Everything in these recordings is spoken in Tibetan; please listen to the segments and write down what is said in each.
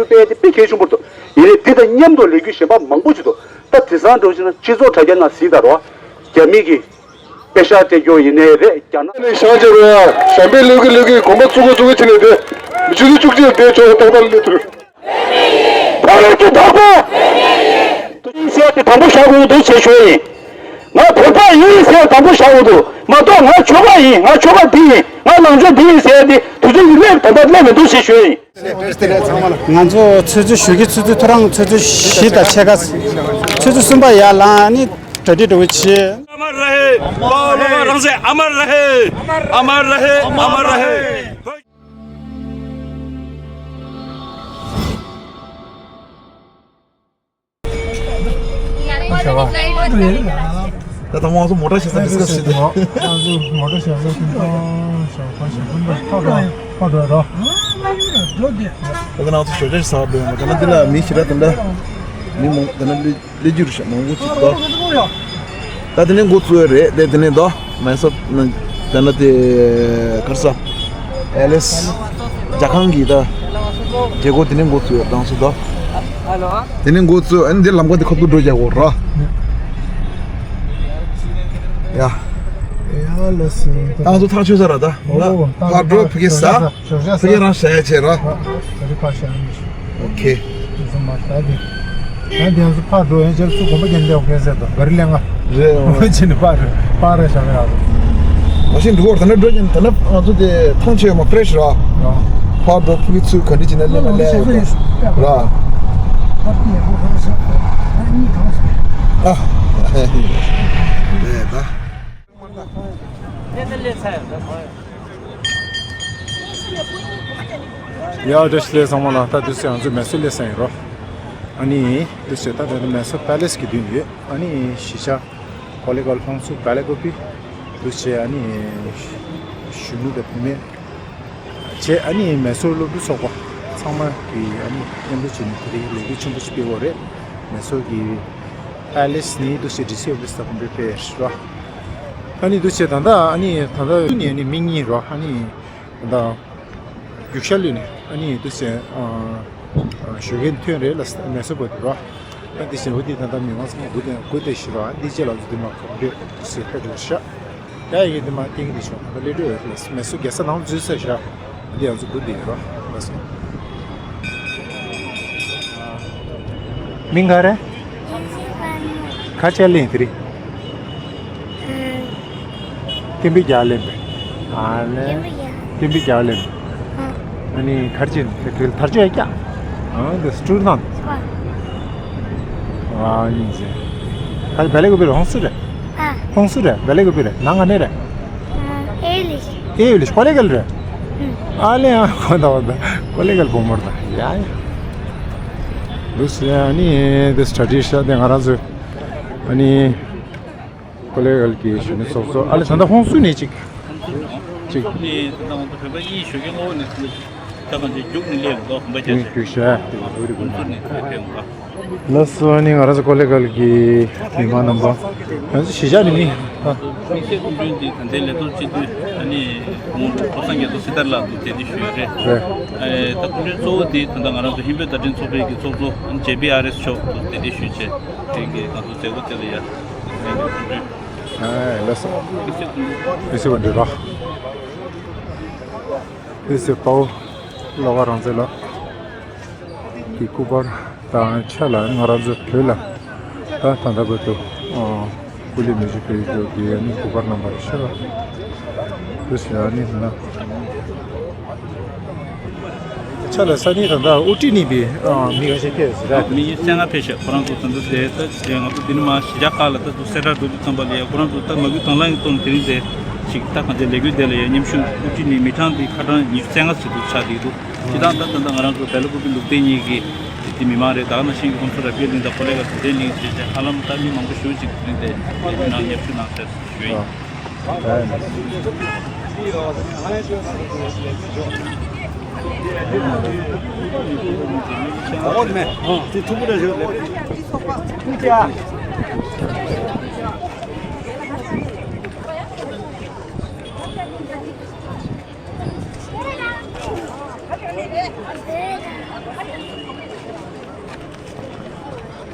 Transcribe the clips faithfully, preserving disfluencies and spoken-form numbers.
སྤེལ་ཡ་དེ་དཔེ་གལ་ཆེན་པོ་རེད་འདུག་ཡིན་ནའི་དེ་དང་མཉམ་དུ་ལས་འགུལ་གཞན་པ་མང་པོ་ཞིག་འདུག་ད་དེང་སང་འགྲོ་བཞིན་ན་སྤྱི་ཚོགས་དྲ་རྒྱ་ནང་གཟིགས་དང་རོགས། རྒྱ་མི་གི་པེ་ཤག་སྤྲད་རྒྱུ་ཡིན་ནའི་རེད། རྒྱ་ནག་ནས་བཞག་བྱས་རོགས་ཡ། ཞབས་པད་ལུས་ཀྱི་ལུས་ཀྱི་དགོངས་པ་ཚུགས་ཀྱི་ཚུགས་ཀྱི་བྱས་ནས་དེ་མི་ཆུ་ཚོད་བཅུ་གཅིག་ལ་དེ་ཆོག་རྟག་པར་སླེབས་ཐུབ། ཕ་རོལ་གྱི་བདག་པོ། ཡིན་ཟེར་དེ་དང་པོ་བཞག་དགོས་འདུག་ཅེས་ཞུ་ཡིན། ང་བོད་པ་ཡིན་ཟེར་དང་པོ་བཞག་དགོས་འདུག་མ་གཏོགས་ང་ཆོལ་ཁ་ཡིན། ང་ཆོལ་ཁ་འདི་ཡིན། ང་ལངས་ཕྱོགས་འདི་ཡིན་ཟེར་དེ་དུས་ཚོད་ཡིན་སླེབས་ད་ལྟ་སླེབས་མི་འདུག་ཅེས་ཞུ་ཡིན། ང་ཚོ་ཚོད་ཚོད་ཞུ་གི་ཚོད་ཚོད་ཐོ་རངས་ཚོད་ཚོད་བཞི་དང་ཕྱེད་ཀ་ཚོད་ཚོད་གསུམ་པ་ཡར་ལངས་ནི་གྲ་སྒྲིག་འགྲོ་གི་བྱེད། अमर रहे। बाबा लोग रंग से अमर रहे। अमर रहे। अमर रहे। ད་ད་མང་ཚོ་མོ་ཊ་ཞིག་ས་ཌི་སི་ཀ་སི་བྱེད་དུས། ང་ཚོ་མོ་ཊ་ཞིག་ས་ཀིང་ཀོང་ཞོགས་པ་ཞིག་ཀུན་པ་ཕག་འགྲོ་ཕག་འགྲོ་རོ། ད་ད་ང་ཚོ་ཞོགས་ཇ་ཞིག་ཟ་འགྲོ་ཡོང་བ། ད་ན་འདི་ལ་མི་ཞིག་ར་ད་འདྲ་མི་མང་ད་ན་ལི་ལི་རྒྱུ་རུ་ཤ་མང་པོ་ཅིག་ཏོ། ད་དེ་ནས་འགོ་བཙུགས་རེད་དེ་དེ་ནས་དོ། མེ་སོབ་ན་ད་ན་དེ་གར་ས་ཨེ་ལེས་ཇ་ཁང་གི་ད་རྒྱལ་སྒོ་དེ་ནས་འགོ་བཙུགས་ཡོད་དང་སུ་དོ། དེ་ནས་འགོ་བཙུགས་ཨ་ནི་དེ་ལམ་ཀ་དེ་ཁོ་ཐུག་འགྲོ་རྒྱལ་སྒོ་ར། ཡ། ཡ་ལ་སུ། དང་སུ་ཐག་ཆོད་ས་ར་ད། ཨོ་ཕར་འགྲོ་ཕ་གི་ས། ཕ་གི་རང་ཞ་ཡ་ཆེ་ར། ཕ་གི་ཕར་ཞ་ཡ་མི་ཤེས། ཨོ་ཁེ། ཨ་ཙི་མ་ལྟ་དེ། ང་དེ་ཚོ་ཕར་འགྲོ་ཡན་ཆད་སུ་དགོན་པ་རྒྱན་ལས་འོ་ཁེ་ཟེར་དང་ག་རི་ལེན་ང་། རེད་འོ། ཕ་ཕྱིན་ནས་ཕར་རེད་ཕར་རེད་བཞག་ཡ་རེད། མ་གཞི་འགྲོ་བར་ད་ནས་འགྲོ་ཡིན་ད་ནས་ང་ཚོ་དེ་ཐང་ཆད་མ་ཕེ་རེ་ཤི་ར། ཕར་འགྲོ་ཕུག་གི་ཚུལ་ག་འདྲི་ཅི་ན་ལེན་ན་ལེན་ཡོད་ར། ཨ། རེད་ད། ཡ་བཀྲ་ཤིས་བདེ་ལེགས་ཚང་མ་ལ། ད་དུས་ཚོད་ང་ཚོས་མེ་སོར་སླེབས་ས་ཡིན་རོ། ཨ་ནི་དུས་ཚོད་ད་ད་མེ་སོར་པེ་ལེས་ཀྱི་མདུན་ཡོད། ཨ་ནི་གཞིས་ཆགས་ཀོ་ལེ་གལ་ཧོང་སུ་པེ་ལེ་ཀོ་པི་དུས་ཚོད་ཨ་ནི་གཞོན་ནུ་དང་བུད་མེད་བཅས་ཨ་ནི་མེ་སོར་སློབ་ཕྲུག་ཚོགས་པ་ཚང་མ་གི་ཨ་ནི་མཉམ་དུ་བྱས་ནས་དེ་རིང་ལས་འགུལ་ཆེན་པོ་ཞིག་སྤེལ་བ་རེད། མེ་སོར་གྱི་པེ་ལེས་ནི་དུས་ཚོད་ཌི་སི་ཨོ་ཕི་སི་དང་དཔུང་སྡེ་སྤེལ་རོ། ཨ་ནི་དུས་ཚོད་ད་ལྟ་ཨ་ནི་ད་ལྟ་ནས་ཨ་ནི་མི་གཉིས་རོ། ཨ་ནི་ད་ལྟ་རྒྱུག་ཤར་ལུས་ནས་ཨ་ནི་དུས་ཚོད་ཞོགས་ཀས་ཐོན་རེད་ལ་མེ་སོར་བར་དུ་རོ། ཨ་དེ་བཞིན་འོ་དེ་ད་ལྟ་མི་མང་ཚང་མ་སྒུག་དེ་སྒུག་དེ་ཤི་རོ། ཨ་དེ་རྗེས་ལ་ཚོ་དེ་མ་གོ་འདོད་དུས་ཚོད་ཕེབས་འགྲོ་ཤག་ཡ་ཡི་དེ་མ་ཏིང་དེ་ཤོག་ད་ལྟ་ལས་འགྲོ་ཡོད་ལ་མེ་སོར་རྒྱལ་ས་ནང་འཛུལ་ཚར་ཤག་འདི་ཡང་ཚོ་སྒུག་དེ་ཡོད་རོ། ལགས་སོ། མིང་ག་རེ། ཁ་ཆེ་ལིང་དེ་རིང་། ཨ། ཀེམ་པི་རྒྱག་ལེན་པས། ཨ་ལེ། ཀེམ་པི་རྒྱག་ལེན་པས། ཨ་ནི་གར་ཅན་དེ་དུས་ཐར་ཅོ་ཡ་ཀྱ། ཨ་འདི་སྤྲུལ་ནང་། ཨ་ཡིན་ཟེ། ཁ་བེ་ལེ་གོ་བི་རེ་ཧོང་སུ་རེ། ཨ། ཧོང་སུ་རེ་བེ་ལེ་གོ་བི་རེ་ནང་ང་ནེ་རེ། ཨ་ཨེ་ལི་ཤི། ཨེ་ལི་ཤི་ཀོ་ལེ་གལ་རེ། ཨ་ལེ་ཨ་ཁོ་ད་བ་ད་ཀོ་ལེ་གལ་བོ་མོར་ད་ཡ་ཡ། འདུག་སེ་ཨ་ནི་འདི་སི་ཊ་ཌི་ཤ་དེ་ང་རང་ཚོས་ཨ་ནི་ཀོ་ལེ་གལ་གྱི་གཞོན་ནུ་ཚོགས་གཙོ་ཨ་ལེ་ད་ལྟ་ཧོང་སུ་ནས་ཅིག་ཅིག་ནས་ད་ལྟ་ང་ཚོ་བོད་པ་གཉིས་ཞོགས་ཀས་སྔ་པོ་ནས་ད་གང་ཅི་རྒྱུགས་ནས་སླེབས་འདུག་བོད་པ་ཅག་ཅིག་རྒྱུགས་ཤ་དེ་ཧོང་སུ་ནས་སླེབས་འདུག་ལགས་སོ། ཨ་ནི་ང་རང་ཚོ་ཀོ་ལེ་གལ་གྱི་མི་མང་རྣམ་པ། ང་ཚོ་གཞིས་ཆགས་ནས་མི། དམིགས་བསལ་སྐུ་མགྲོན་འདི་ད་ལྟའི་ལས་ཐོག་སྤྱི་འཐུས་ཨ་ནི་སྐུ་ངོ་བློ་བཟང་རྒྱ་མཚོ་སྲི་ཐར་ལགས་འདུག་གདན་འདྲེན་ཞུས་ཡོད་རེད། རེད། ཨེ་ད་སྐུ་མགྲོན་གཙོ་བོ་འདི་ད་ལྟ་ང་རང་ཚོ་ཧིན་བོད་བརྡ་འཕྲིན་ཚོགས་པའི་གི་ཚོགས་གཙོ་ཨ་ནི་ཇེ་བི་ཨར་ཨེས་མཆོག་འདུག་གདན་འདྲེན་ཞུས་བྱས་དེ་གི་ང་ཚོ་མཛད་སྒོ་དེ་ལ་ཡ་གདན་འདྲེན་ཞུས་ཡོད། ཨེ་ལགས་སོ། དམིགས་བསལ་སྐུ་མགྲོན། དམིགས་བསལ་སྐུ་མགྲོན་རོགས། དམིགས་བསལ་དཔའ་བོ་བློ་དགའ་རང་བཙན་ལགས། གི་སྐུ་པར་དང་ཕྱག་ལ་ང་རང་ཚོ་བོད་ལ་ད་ད་ལྟ་བར་དུ་ཨ་སྐུ་ལུས་མེ་མཆོད་སྤེལ་རྒྱུ་གི་ཨ་ནི་སྐུ་པར་རྣམ་པ་ཤར་བ་དུ་ཞེས་ཨ་ནི་ན་ཕྱག་ལ་ས་གནས་ད་ལྟ་དབུ་ཁྲིད་གཉིས་པའི་ཨ་མི་ཁ་ཤས་ཕེབས་ཟེར་ར། མི་ཉི་ཤུ་རྩ་ལྔ་ཕེབས་ཤག་ཁོ་རང་ཚོ་ད་ལྟ་དེ་ད་ང་ཚོ་འདི་ནས་མར་གཞིས་ཆགས་ཁག་ལ་ད་དུ་གསལ་བསྒྲགས་འགྲོ་དུས་ཙམ་པ་ལ་ཡ་ཁོ་རང་ཚོ་ད་མ་བསྐུལ་དང་བླངས་ཀྱི་ཐོག་ནས་དེ་རིང་དེ་ཞིག་ད་གང་ཅི་ལས་འགུལ་དེ་ལ་ཡ་མཉམ་ཞུགས་དབུ་ཁྲིད་གཉིས་མི་གྲངས་དེ་ཁ་གྲངས་ཉི་ཤུ་རྩ་ལྔ་ཙམ་དུ་ཆགས་བསྡད་འདུག་སྤྱིར་བཏང་ད་ད་ལྟ་ང་རང་ཚོ་བལ་ཀོ་པི་ལུགས་བདེ་གཉིས་ཀྱི་དེ་མི་མང་རེད། ད་ག་ནང་བཞིན་ཧོན་སུར་ར་པི་གླིང་དང་ཀོ་ལེ་གལ་དེ་གླིང་བཅས་ཀྱི་ཧ་ལམ་ད་མི་མང་པོ་ཞེ་པོ་ཅིག་དེ་རིང་དེ་ནང་མཉམ་ཞུགས་གནང་ཟེར་ཞུ་ཡིན།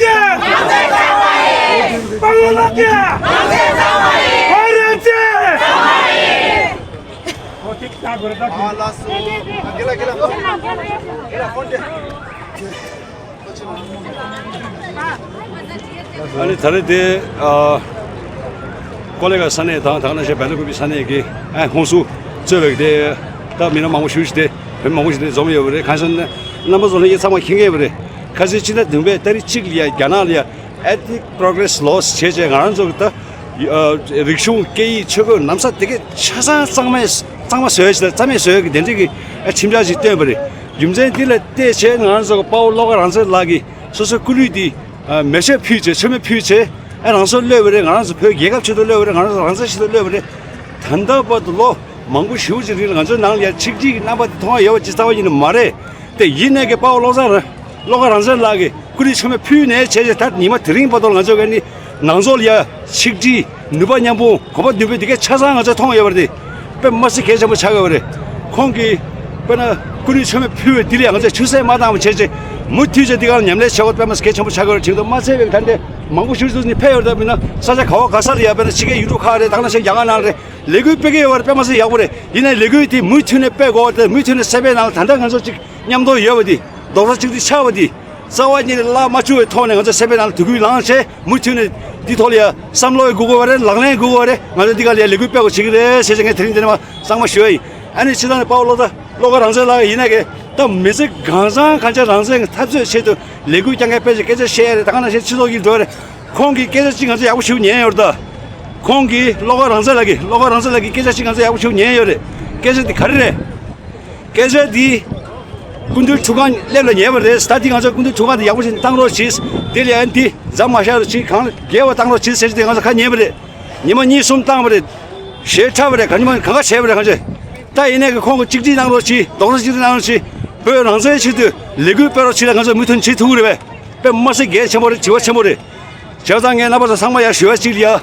རྒྱལ། དཔའ་བོ་ལྷ་རྒྱལ། བོད་རང་བཙན། ཨ་ལགས་སོ། ག་ལ་ག་ལ། ཨ་ནི་ད་རེས་དེ་ཨ་ཀོ་ལི་གྷལ་ས་གནས་དང་ད་ག་ནང་བཞིན་བེ་ལ་ཀུ་པི་ས་གནས་ཀྱི་ཨ་ཧོན་སུར་གཙོས་པའི་དེ་ད་མི་སྣ་མང་པོ་ཞིག་དེ་བོད་མི་མང་པོ་ཞིག་དེ་འཛོམས་ཡོད་པ་རེད། གང་ཟེར་ན་རྣམ་པ་ཚོ་ལ་ཡིད་ཚང་མ་མཁྱེན་གྱི་ཡོད་པ་རེད། ཁ་སང་ཕྱི་ཟླ་བདུན་པའི་ཏ་རིག་གཅིག་ལ་ཡ་རྒྱ་ནག་ལ་ཡ་Ethnic Progress Laws བྱས་བྱས་ང་རང་ཚོ་གི་ད་ཨ་རིག་གཞུང་སྐད་ཡིག་ཆོས་གོས་ལམ་སང་དེ་གས་ཆ་ཚང་གཙང་མ་གཙང་མ་བཟོས་བྱས་རྩ་མེད་བཟོས་ཀྱི་དེ་འདྲའི་གི་ཨ་ཁྲིམས་འཆར་ཞིག་བཏོན་པ་རེད། རྒྱུ་མཚན་འདི་ལ་བལྟས་བྱས་ང་རང་ཚོ་གི་དཔའ་བོ་བློ་དགའ་རང་བཙན་ལགས་ཀྱིས་སོ་སོའི་སྐུ་ལུས་འདི་ཨ་མེ་མཆོད་ཕུལ་བྱས་མཆོད་མེ་ཕུལ་བྱས་ཨ་རང་སྲོག་བློས་པ་རེད། ང་རང་ཚོ་བོད་རྒྱལ་ཁབ་ཆེད་དུ་བློས་པ་རེད། ང་རང་ཚོ་རང་བཙན་ཆེད་དུ་བློས་པ་རེད། ད་ལྟ་བར་དུ་ལོ་མང་པོ་ཞེ་པོ་ཅིག་རིང་ལ་ང་ཚོའི་ནང་ལ་ཡ་ཆིག་སྒྲིལ་གྱི་རྣམ་པ་དེ་མཐོང་ཡ་ཡོད་པ་ཅིག་རྩ་བ་ཉིད་ནས་མ་རེད། དེ་ཡིན་ནའི་གི་དཔའ་བོ་བློ་བཟང་རང་བློ་དགའ་རང་བཙན་ལགས་ཀྱིས་སྐུ་ལུས་མཆོད་མེ་ཕུལ་ནས་བྱས་རྗེས་ད་ཉི་མ་དེ་རིང་བར་དུ་ང་ཚོ་ག་ནི་ནང་ཚོགས་ལ་ཡ་ཆིག་སྒྲིལ་ནུས་པ་མཉམ་སྤུངས་གོམ་པ་མདུན་སྤོས་དེ་གས་ཆ་ཚང་ང་ཚོས་མཐོང་ཡོད་པ་རེད། དཔེ་མ་སྲིད་གལ་ཆེན་པོ་ཆགས་ཡོད་པ་རེད། ཁོང་གིས་དཔེར་ན་སྐུ་ལུས་མཆོད་མེ་ཕུལ་བའི་དེ་ལ་ཡ་ང་ཚོས་ཆུད་ཟོས་མ་བཏང་བ་བྱས་རྗེས་མུ་མཐུད་བྱས་འདི་གར་ཉམས་ལེན་བྱེད་དགོས་དཔེ་མ་སྲིད་གལ་ཆེན་པོ་ཆགས་ཡོད་པ་རེད། བྱས་ཙང་མ་ཚད་པའི་ད་ལྟ་མང་པོ་ཞིག་ཏུ་ནི་ཕེབས་ཡོད་རེད། ད་མིན་ན་ས་ཆ་ག་བ་ག་ས་ལ་ཡ་དཔེར་ན་ཕྱི་རྒྱལ་ཡུལ་གྲུ་ཁག་རེད། ད་ག་ནང་བཞིན་རྒྱ་གར་ནང་རེད། ལས་འགུལ་སྤེལ་གྱི་ཡོད་པ་རེད། དཔེ་མ་སྲིད་ཡག་པོ་རེད། ཡིན་ནའི་ལས་འགུལ་དེ་མུ་མཐུད་ནས་སྤེལ་དགོས་པ་དེ་མུ་མཐུད་ནས་སེ་པའི་ནང་ལ་ད་ལྟ་ང་ཚོ་གཅིག་མཉམ་དུ་ཡོད་པ་དེ་རྡོག་རྩ་གཅིག་སྒྲིལ་ཆགས་པ་དེ་རྩ་བ་ཉིད་ནས་བརླག་མ་བཅུག་པའི་ཐོག་ནས་ང་ཚོ་སེ་པའི་ནང་ལ་དུས་འགོ་ལངས་བྱས་མུ་མཐུད་ནས་འདི་ཐོག་ལ་ཡ་བསམ་བློ་ཡི་དགོས་མཁོ་བ་རེད། ལག་ལེན་དགོས་མཁོ་བ་རེད། ང་ཚོ་འདི་ག་ལ་ཡ་ལས་འགུལ་སྤེལ་དགོས་བྱེད་ཀྱི་རེད་ཟེར་བྱས་ངས་དེ་རིང་འདི་ནས་མ་གཙང་མ་ཞུ་ཡ་ཡིན། ཨ་ནི་ཕྱི་ནང་ནས་དཔའ་བོ་བློ་བཟང་བློ་དགའ་རང་བཙན་ལགས་ཡིན་ན་གི་ད་མི་ཚེ་གང་བཟང་གང་ཆེ་རང་བཙན་གྱི་འཐབ་རྩོད་ཆེད་དུ་ལས་འགུལ་རྐྱང་རྐྱང་སྤེལ་བྱས་སྐད་ཆ་བཤད་ཡ་རེད། ད་ག་ནང་བཞིན་སྤྱི་ཚོགས་ཀྱི་འགྲོ་ཡ་རེད། ཁོང་གིས་སྐད་ཆ་གཅིག་ང་ཚོ་ཡག་པོ་ཞིག་ཉན་ཡོད་རེད་ད། ཁོང་གིས་བློ་དགའ་རང་བཙན་ལགས་ཀྱིས་བློ་དགའ་རང་བཙན་ལགས་ཀྱིས་སྐད་ཆ་གཅིག་ང་ཚོ་ཡག་པོ་ཞིག་ཉན་ཡོད་རེད། སྐད་ཆ་འདི་ག་རེ་རེད། སྐད་ཆ་འདི་སྐུ་མདུན་ཁྲུས་ཁང་སླེབས་ལ་ཉེ་བ་རེད། ད་འདི་ང་ཚོ་སྐུ་མདུན་ཁྲུས་ཁང་འདི་ཡག་པོ་ཞིག་བཏང་རོགས་གྱིས། དེ་ལ་ཡང་འདི་འཛམ་མ་ཤར་རོགས་གྱིས། གང་ལ་རྒྱལ་བ་བཏང་རོགས་གྱིས་ཟེར་གྱི་འདི་ང་ཚོ་ཁ་ཉན་པ་རེད། ཉི་མ་གཉིས་གསུམ་བཏང་བ་རེད། ཞེ་དྲག་པ་རེད། ག་ཉི་མ་གང་ག་བྱས་པ་རེད། གང་བྱས་ད་ཡིན་ནའི་གི་ཁོང་གི་གཅིག་སྒྲིལ་གནང་རོགས་གྱིས། རྡོག་རྩ་གཅིག་སྒྲིལ་གནང་རོགས་གྱིས། བོད་རང་བཙན་ཆེད་དུ་ལས་འགུལ་སྤེལ་རོགས་གྱིས་ལ་ང་ཚོ་མུ་མཐུད་བྱེད་ཐུབ་ཀྱི་རེད་པས། དཔེ་མ་སྲིད་གལ་ཆེན་པོ་རེད། དྲི་བ་ཆེན་པོ་རེད། བྱས་ཙང་ངས་རྣམ་པ་ཚོ་ཚང་མ་ཡར་ཞུ་བ་གཅིག་ལ་ཡ།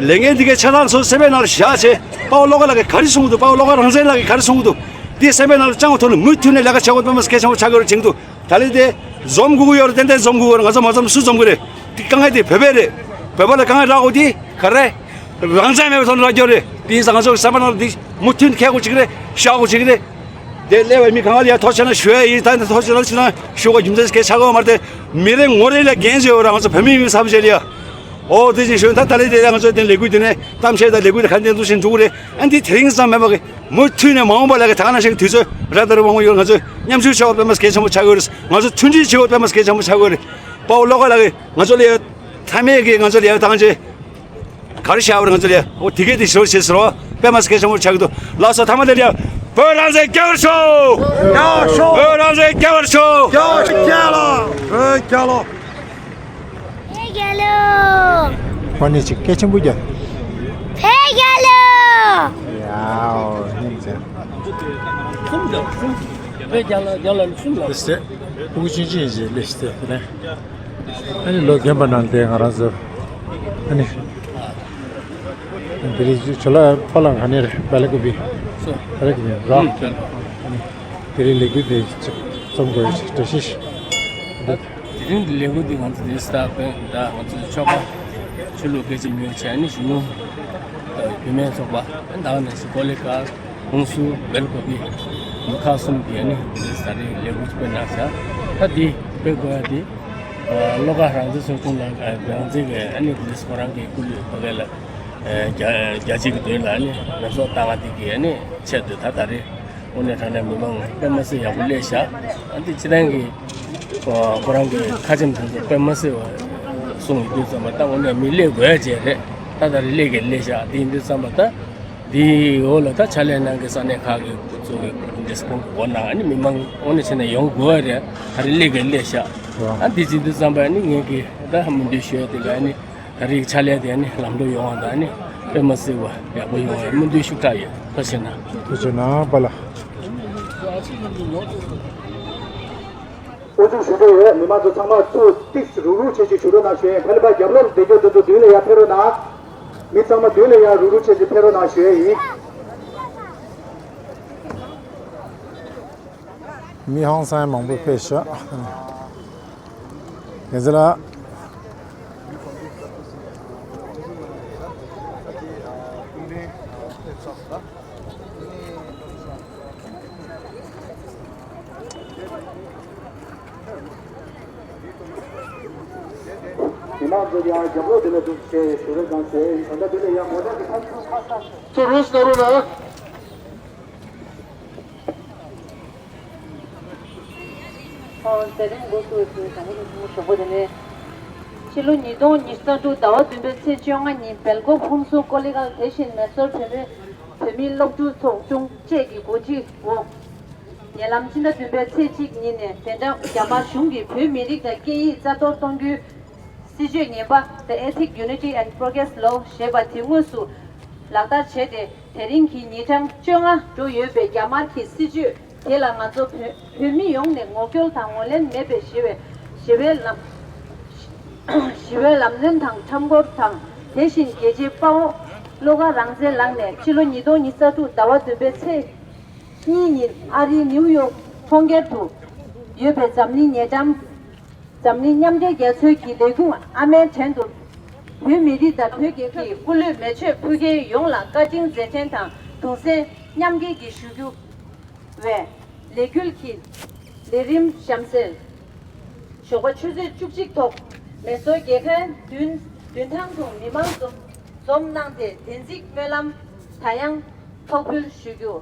ལས་འགན་འདི་གའི་ཆ་ཚང་ཚོ་སེ་པའི་ནང་ལ་བཞག་བྱས་དཔའ་བོ་བློ་དགའ་ལགས་ཀྱིས་ག་རེ་གསུང་གི་འདུག་དཔའ་བོ་བློ་དགའ་རང་བཙན་ལགས་ཀྱིས་ག་རེ་གསུང་གི་འདུག་འདི་སེ་པའི་ནང་ལ་བཅང་བའི་ཐོག་ནས་མུ་མཐུད་ནས་ལས་ཀ་བྱེད་དགོས་དཔེ་མ་སྲིད་གལ་ཆེན་པོ་ཆགས་ཀྱི་ཡོད་རེད་དྲན་གྱི་འདུག་ད་ལན་དེ་འཛོམས་དགོས་ཀྱི་ཡོད་རེད། ཏན་ཏན་འཛོམས་དགོས་ཀྱི་ཡོད་རེད། ང་ཚོ་མ་འཛོམས་སུ་འཛོམས་ཀྱི་རེད། འདི་དཀའ་ངལ་དེ་བོད་པའི་རེད། བོད་པ་ལ་དཀའ་ངལ་རག་དགོས་དེ་ག་རེ་རེད། རང་བཙན་མེད་པའི་ཐོག་ནས་རག་རྒྱུ་རེད། དེ་ཡིན་ཙང་ང་ཚོ་སེ་པའི་ནང་ལ་འདི་མུ་མཐུད་འཁྱེར་དགོས་ཀྱི་རེད། བཞག་དགོས་ཀྱི་རེད། དེ་སླེབས་པའི་མི་གང་ག་ལ་ཡ་ཐུགས་རྗེ་ཆེ་ཞུ་ཡ་ཡིན། ད་ནི་ཐུགས་རྗེ་ཆེ་ཞུ་ན་ཞུ་དགོས་རྒྱུ་མཚན་གལ་ཆགས་ཀྱི་ཡོད་མ་རེད་དེ། མི་རེ་ངོ་རེ་ལ་འགན་བཞེས་ཡོད་ར། ང་ཚོ་བོད་མི་ཡིན་ས་བྱས་ལ་ཡ། ཨོ་དེ་བཞིན་ཞུ་ན་ད་ད་ལན་དེ་ལ་ང་ཚོ་དེ་ལས་འགུལ་དེ་ནས་གཏམ་བཤད་དང་ལས་འགུལ་དེ་ག་འདྲ་འདུག་བཞིན་འགྲོ་གི་རེད། ཨ་འདི་དེ་རིང་ཙམ་མེད་པ་གི་མུ་མཐུད་ནས་མ་འོངས་པ་ལ་གི་ད་ག་ནང་བཞིན་གི་དུས་ཚོད་རེ་ལྟར་མང་པོ་ཡོད། ང་ཚོ་མཉམ་ཞུགས་བྱེད་དགོས་དཔེ་མ་གལ་ཆེན་པོ་ཆགས་ཀྱི་ཡོད་རེད། ང་ཚོ་མཐུན་སྒྲིལ་བྱེད་དགོས་དཔེ་མ་གལ་ཆེན་པོ་ཆགས་ཀྱི་ཡོད་རེད། དཔའ་བོ་བློ་དགའ་ལགས་ཀྱིས་ང་ཚོ་ལ་ཡ་མཐའ་མེད་ཀྱི་ང་ཚོ་ལ་ཡ་བཏང་རྗེས། ག་རེ་བྱ་བར་ང་ཚོ་ལ་ཨོ་དེ་གས་དེ་ཞོར་བྱེད་ཟེར་བ་དཔེ་མ་སྲིད་གལ་ཆེན་པོ་ཆགས་ཀྱི་འདུག་ལགས་སོ། ཐ་མ་དེ་ལ་བོད་རང་བཙན་རྒྱལ་བར་ཤོག་རྒྱལ་བར་ཤོག་བོད་རང་བཙན་རྒྱལ་བར་ཤོག་རྒྱལ་བར་ཤོག་རྒྱལ་ལོ། བོད་རྒྱལ་ལོ། བོད་རྒྱལ་ལོ། ཕ་ནི་ཅིག་སྐད་ཆེན་པོ་རྒྱག་བོད་རྒྱལ་ལོ། ཡའོ་ཧིན་ཙེ། བོད་རྒྱལ་ལོ། རྒྱལ་ལོ་གསུམ་ལ། ལེ་སྟེ། ཕྲུ་གུ་ཆུང་ཆུང་ཡིན་ཟེར་ལེ་སྟེ་དེ་ནས། ཨ་ནི་ལོ་རྒན་པ་ནང་དེ་ང་རང་ཚོ་ཨ་ནི་དེ་རིང་ཇོ་ལགས་པཱ་ལགས་ག་ནས་རེད། བེ་ལ་ཀུ་པི། བེ་ལ་ཀུ་པི་ར། ཨ་ནི་དེ་རིང་ལས་འགུལ་དེ་རྩོམ་དགོས་བཀྲ་ཤིས་ཤིག་དེ་རིང་གི་ལས་འགུལ་འདི་ང་ཚོ་དེ་སྟ་དཔོན་དང་ང་ཚོ་ཆོ་ག་ཆོས་ལུགས་སྐད་ཆ་མི་ཡོང་བྱས་ནས་གཞོན་ནུ་རྒྱུད་སྨད་ཚོགས་པ་ད་ག་ནང་བཞིན་ཀོ་ལི་གྷལ། ཧུན་སུར། བེལ་ཀོབ་པི་ཁག་གསུམ་གྱིས་ནི་འདི་ས་རེ་ལས་འགུལ་སྤེལ་གནང་བཞག་ད་འདི་སྤེལ་དགོས་ཡ་འདི་བློ་དགའ་རང་བཙན་ཚོགས་ཆུང་ལ་རང་བཙན་གྱི་ཨ་ནི་འདི་ཁོ་རང་གི་སྐུ་ལུས་བ་ག་ལ་རྒྱ་རྒྱ་སྤྱི་གི་དོན་ལ་ནི་ལམ་སང་བཏང་བ་འདི་གི་ཨ་ནི་ཆེད་དུ་ད་ད་རེས་དངོས་གནས་དྲང་གནས་མི་མང་དཔེ་མ་སྲིད་ཡག་པོ་སླེབས་བཞག་ཨ་འདི་སྤྱི་བཏང་གི་ཁོ་རང་གི་ཁ་ཆེམས་དེ་ཚོ་དཔེ་མ་སྲིད་པ་གསུངས་ཡོད་དུས་ཙམ་པ་ད་དངོས་གནས་མི་སླེབས་དགོས་ཡ་ཅིག་རེད། ད་ད་རེས་སླེབས་གི་སླེབས་བཞག་འདི་ཡིན་དུས་ཙམ་པ་ད། དེའི་འོག་ལ་ད་ཕྱག་ལས་གནང་མཁན་ས་གནས་ཁག་གི་ཚོ་གི་འདི་སྐོང་གི་འོག་ནང་ཨ་ནི་མི་མང་དངོས་གནས་བྱས་ན་ཡོང་དགོས་པ་རེད། ད་རེས་སླེབས་གི་སླེབས་ཤག་ཨ་འདི་བྱེད་དུས་ཙམ་པ་ཨ་ནི་ངས་ཀྱི་ད་སྨོན་འདུན་ཞུ་ཡ་དེ་ལ་ཨ་ནི་ད་རེས་ཕྱག་ལས་དེ་ཨ་ནི་ལམ་འགྲོ་ཡོང་བ་དང་ཨ་ནི་དཔེ་མ་སྲིད་པ་ཡག་པོ་ཡོང་བའི་སྨོན་འདུན་ཤུགས་དྲག་ཡོད། ཐུགས་རྗེ་གནང་པཱ་ལགས། དབུ་འཛུགས་ཞུ་འདོད་ཡོད། མི་མང་ཚོ་ཚང་མ་ཚུར་ཏིག་རུག་རུག་བྱེད་ཅིག་ཞུ་རོགས་གནང་ཞུ་ཡིན། ཕ་ལི་པ་རྒྱབ་ལོགས་ལ་བསྡད་རྒྱུ་དེ་ཚོ་མདུན་ལ་ཡར་ཕེབས་རོགས་གནང་། མི་ཚང་མ་མདུན་ལ་ཡར་རུག་རུག་བྱེད་ཅིག་ཕེབས་རོགས་གནང་ཞུ་ཡིན། མི་ཧང་སང་མང་པོ་ཕེབས་ཤག་ངེད་ཚོ་ལ། མི་མང་ཚོ་ཡང་རྒྱབ་ལོགས་དེ་ལ་འདུག་ཅེས་ཞུ་རེ་གནང་ཞེས་ད་ལྟ་དེ་ལ་ཡང་མོ་ཊ་གི་ཐབས་ཚུགས་ཁ་སང་ཚོ་རུས་ན་རུ་ན། ཨོ། མཛད་རིམ་འགོ་བཙུགས་པའི་དང་པོ་དང་ཐོག་མ་ཞོགས་པ་དེ་ནས། ཕྱི་ལོ་ཉིས་སྟོང་ཉི་ཤུ་རྩ་དྲུག་ཟླ་བ་བདུན་པའི་ཚེས་བཅོ་ལྔ་ཉིན་སྦེལ་ཀོབ་ཧུན་སུར་ཀོ་ལི་གྷལ་དེ་བཞིན་མེ་སོར་བོད་མི་བོད་མིའི་སློབ་ཕྲུག་ཚོགས་ཆུང་བཅས་ཀྱི་འགོ་ཁྲིད་འོག་ཉེ་ལམ་ཕྱི་ཟླ་བདུན་པའི་ཚེས་གཅིག་ཉིན་ནས་དེ་འདྲ་རྒྱ་དམར་གཞུང་གིས་བོད་མི་རིགས་དང་སྐད་ཡིག་རྩ་གཏོར་གཏོང་རྒྱུའི་སྲིད་བྱུས་ངན་པ་The Ethnic Unity and Progress Law ཞེས་པ་དེ་དངོས་སུ་ལག་བསྟར་བྱས་ཏེ། དེ་རིང་གི་ཉིན་གྲངས་བཅོ་ལྔ་འགྲོ་ཡོད་པའི་རྒྱ་དམར་གྱི་སྲིད་བྱུས་དེ་ལ་ང་ཚོ་བོད་བོད་མི་ཡོངས་ནས་ངོ་སྐྱོར་དང་ངོས་ལེན་མེད་པའི་ཞི་བའི་ཞི་བའི་ལམ་ཞི་བའི་ལམ་སྟོན་དང་འཆམ་སྐོར་དང་། དེ་བཞིན་རྒྱལ་གཅེས་དཔའ་བོ་བློ་དགའ་རང་བཙན་ལགས་ནས་ཕྱི་ལོ་ཉིས་སྟོང་ཉི་ཤུ་རྩ་དྲུག་ཟླ་བ་བདུན་པའི་ཚེས་གཉིས་ཉིན་ཨ་རིའི་ནིའུ་ཡོག་གྲོང་ཁྱེར་དུ་ཡོད་པའི་འཛམ་གླིང་ཉེ་འགྲམ། འཛམ་གླིང་མཉམ་འབྲེལ་རྒྱལ་ཚོའི་གི་ལས་ཁུངས་ཨ་མའི་བྲན་དུ་བོད་མི་རིགས་དང་བོད་རྒྱལ་ཁབ་ཀྱི་སྐུ་ལུས་མེ་མཆོད་ཕུལ་མཁན་ཡོངས་ལ་བཀའ་དྲིན་རྗེས་དྲན་དང་གདུང་སེམས་མཉམ་སྐྱེད་ཀྱི་ཞུ་རྒྱུ་བའི་ལས་འགུལ་གྱི་ལས་རིམ་གཤམ་གསལ། ཞོགས་པ་ཆུ་ཚོད་བཅུ་གཅིག་ཐོག་མེ་སོར་རྒྱལ་ཁའི་མདུན་མདུན་ཐང་དུ་མི་མང་འཛོམས་འཛོམས་གནང་སྟེ་བདེན་ཚིག་སྨོན་ལམ་ད་ཡང་ཕོག་ཕུལ་ཞུ་རྒྱུ།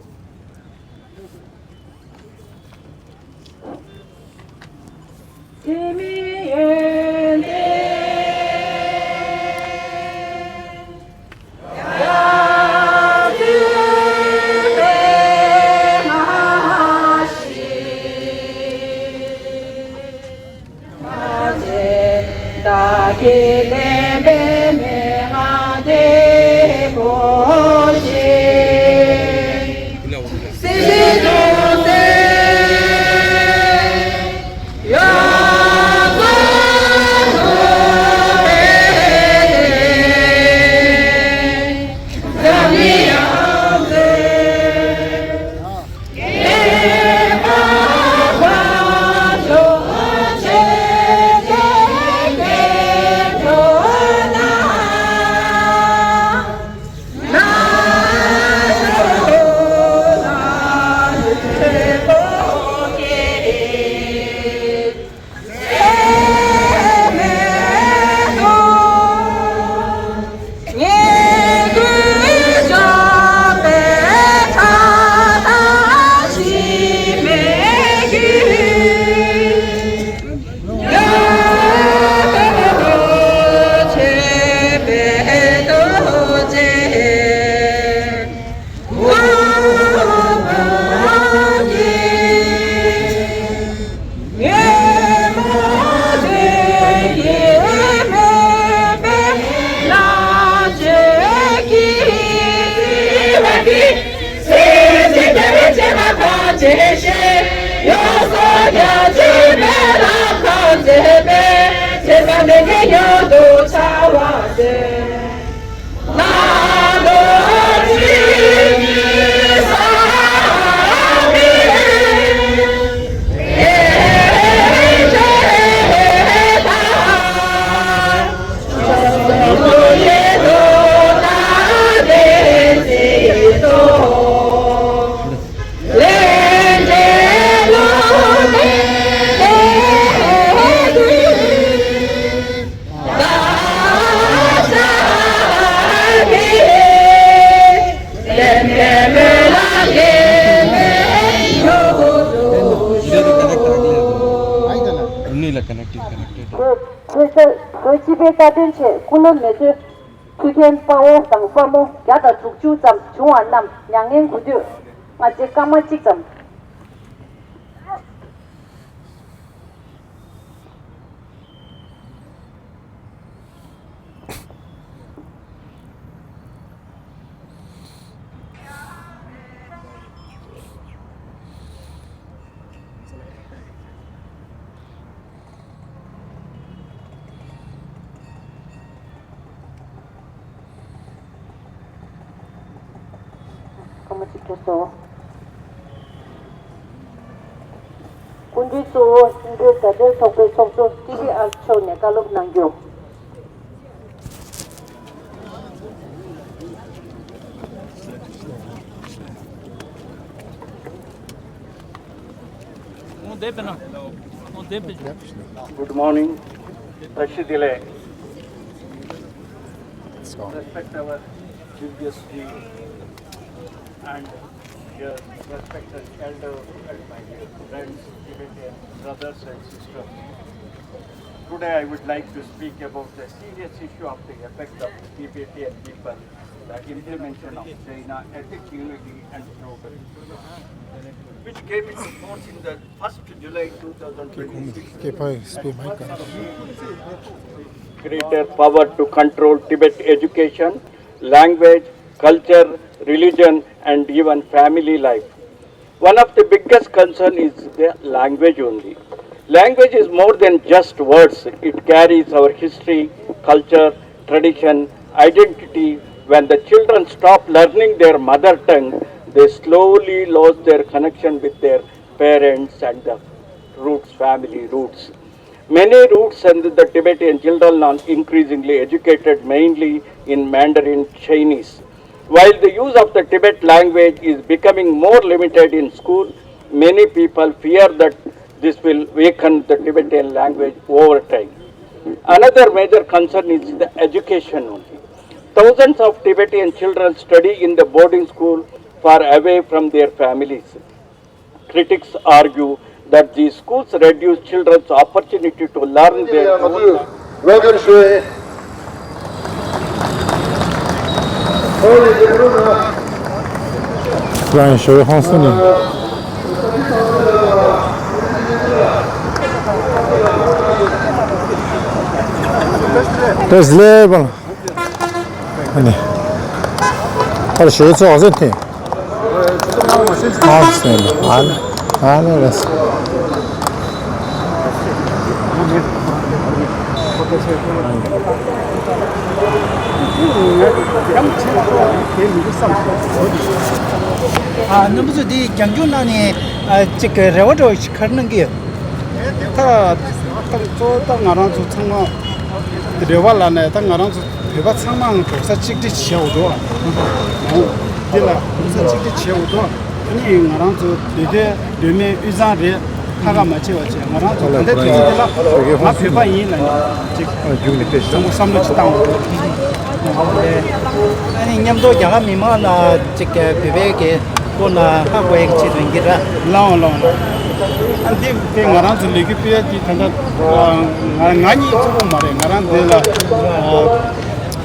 བོད་བོད་ས་བོད་སྤྱི་པའི་རྩ་དོན་ཆེད་སྐུ་ལུས་མེ་མཆོད་ཕུལ་མཁན་དཔའ་བོ་དང་དཔའ་མོ་བརྒྱ་དང་དྲུག་ཅུ་ཙམ་བྱུང་བ་རྣམས་མྱ་ངན་གུས་འདུད། ང་བཅས་སྐར་མ་གཅིག་ཙམ། སོ། སྐུ་མགྲོན་གཙོ་བོ་ཧིན་རྡུ་དད་ལྡན་ཚོགས་པའི་ཚོགས་གཙོ་ཀི་ཊི་ཨར་མཆོག་ནས་བཀའ་སློབ་གནང་རྒྱུ། Good morning. Tashi Delek. Respect our previous dean and your respected elders and my dear friends, Tibetan brothers and sisters. Today I would like to speak about a serious issue of the effect of the Tibetan people, the implementation of Jaina ethic, unity and progress, which came into force in the first July two thousand twenty-six. Greater power to control Tibet education, language, culture, religion, and even family life. One of the biggest concern is the language only. Language is more than just words. It carries our history, culture, tradition, identity. When the children stop learning their mother tongue, they slowly lose their connection with their parents and the roots, family roots. Many roots and the Tibetan children are increasingly educated mainly in Mandarin Chinese. While the use of the Tibet language is becoming more limited in school, many people fear that this will weaken the Tibetan language over time. Another major concern is the education only. Thousands of Tibetan children study in the boarding school far away from their families. Critics argue that these schools reduce children's opportunity to learn their own language. ཨ་ནི། ཨ་ལ་ཞོལ་ཚོ་ཨ་ཟེར་ཐེ། ཨ་ཟེར་ཨ་ལ་ཨ་ལ་ལ་ཟེར། ཨ་རྣམ་པ་ཚོ་འདི་རྒྱང་སྐྱོང་གནང་ནས་ཨ་ཅིག་རེ་བ་འདྲ་བོ་ཞིག་ག་རེ་གནང་གི་ཡོད། ད་ད་གཙོ་བོ་ད་ང་རང་ཚོ་ཚང་མ་རེ་བ་ལ་ནས་ད་ང་རང་ཚོ་བོད་པ་ཚང་མའང་འགྲོ་ས་གཅིག་སྒྲིལ་བྱེད་འོ་འགྲོ། འདི་ལ་འགྲོ་ས་གཅིག་སྒྲིལ་བྱེད་འོ་འགྲོ། ཨ་ནི་ང་རང་ཚོ་བོད་དོན་བོད་མིའི་དབུས་གཙང་རེད། ཁ་ཁ་མ་བྱེད་པ་བྱས་ང་རང་ཚོ་ད་ལྟའི་དུས་ཚོད་འདི་ལ་ང་བོད་པ་ཡིན་ལབ་ནས་ཅིག་ཚང་མ་བསམ་བློ་ཅིག་བཏང་འོ་འགྲོ། ཨ་ནི་མཉམ་དུ་རྒྱ་གར་མི་མང་ལ་ཅིག་བོད་པའི་གི་སྐོར་ལ་ཧ་གོ་ཡག་ཆེད་དུ་ཡིན་གྱི་ར། ལའོ་ལའོ་ལའོ། ཨ་འདི་དེ་ང་རང་ཚོ་ལས་འགུལ་སྤེལ་ཡག་གི་ད་ལྟ་ང་ང་གཉིས་གཙོ་བོ་མ་རེད། ང་རང་འདི་ལ་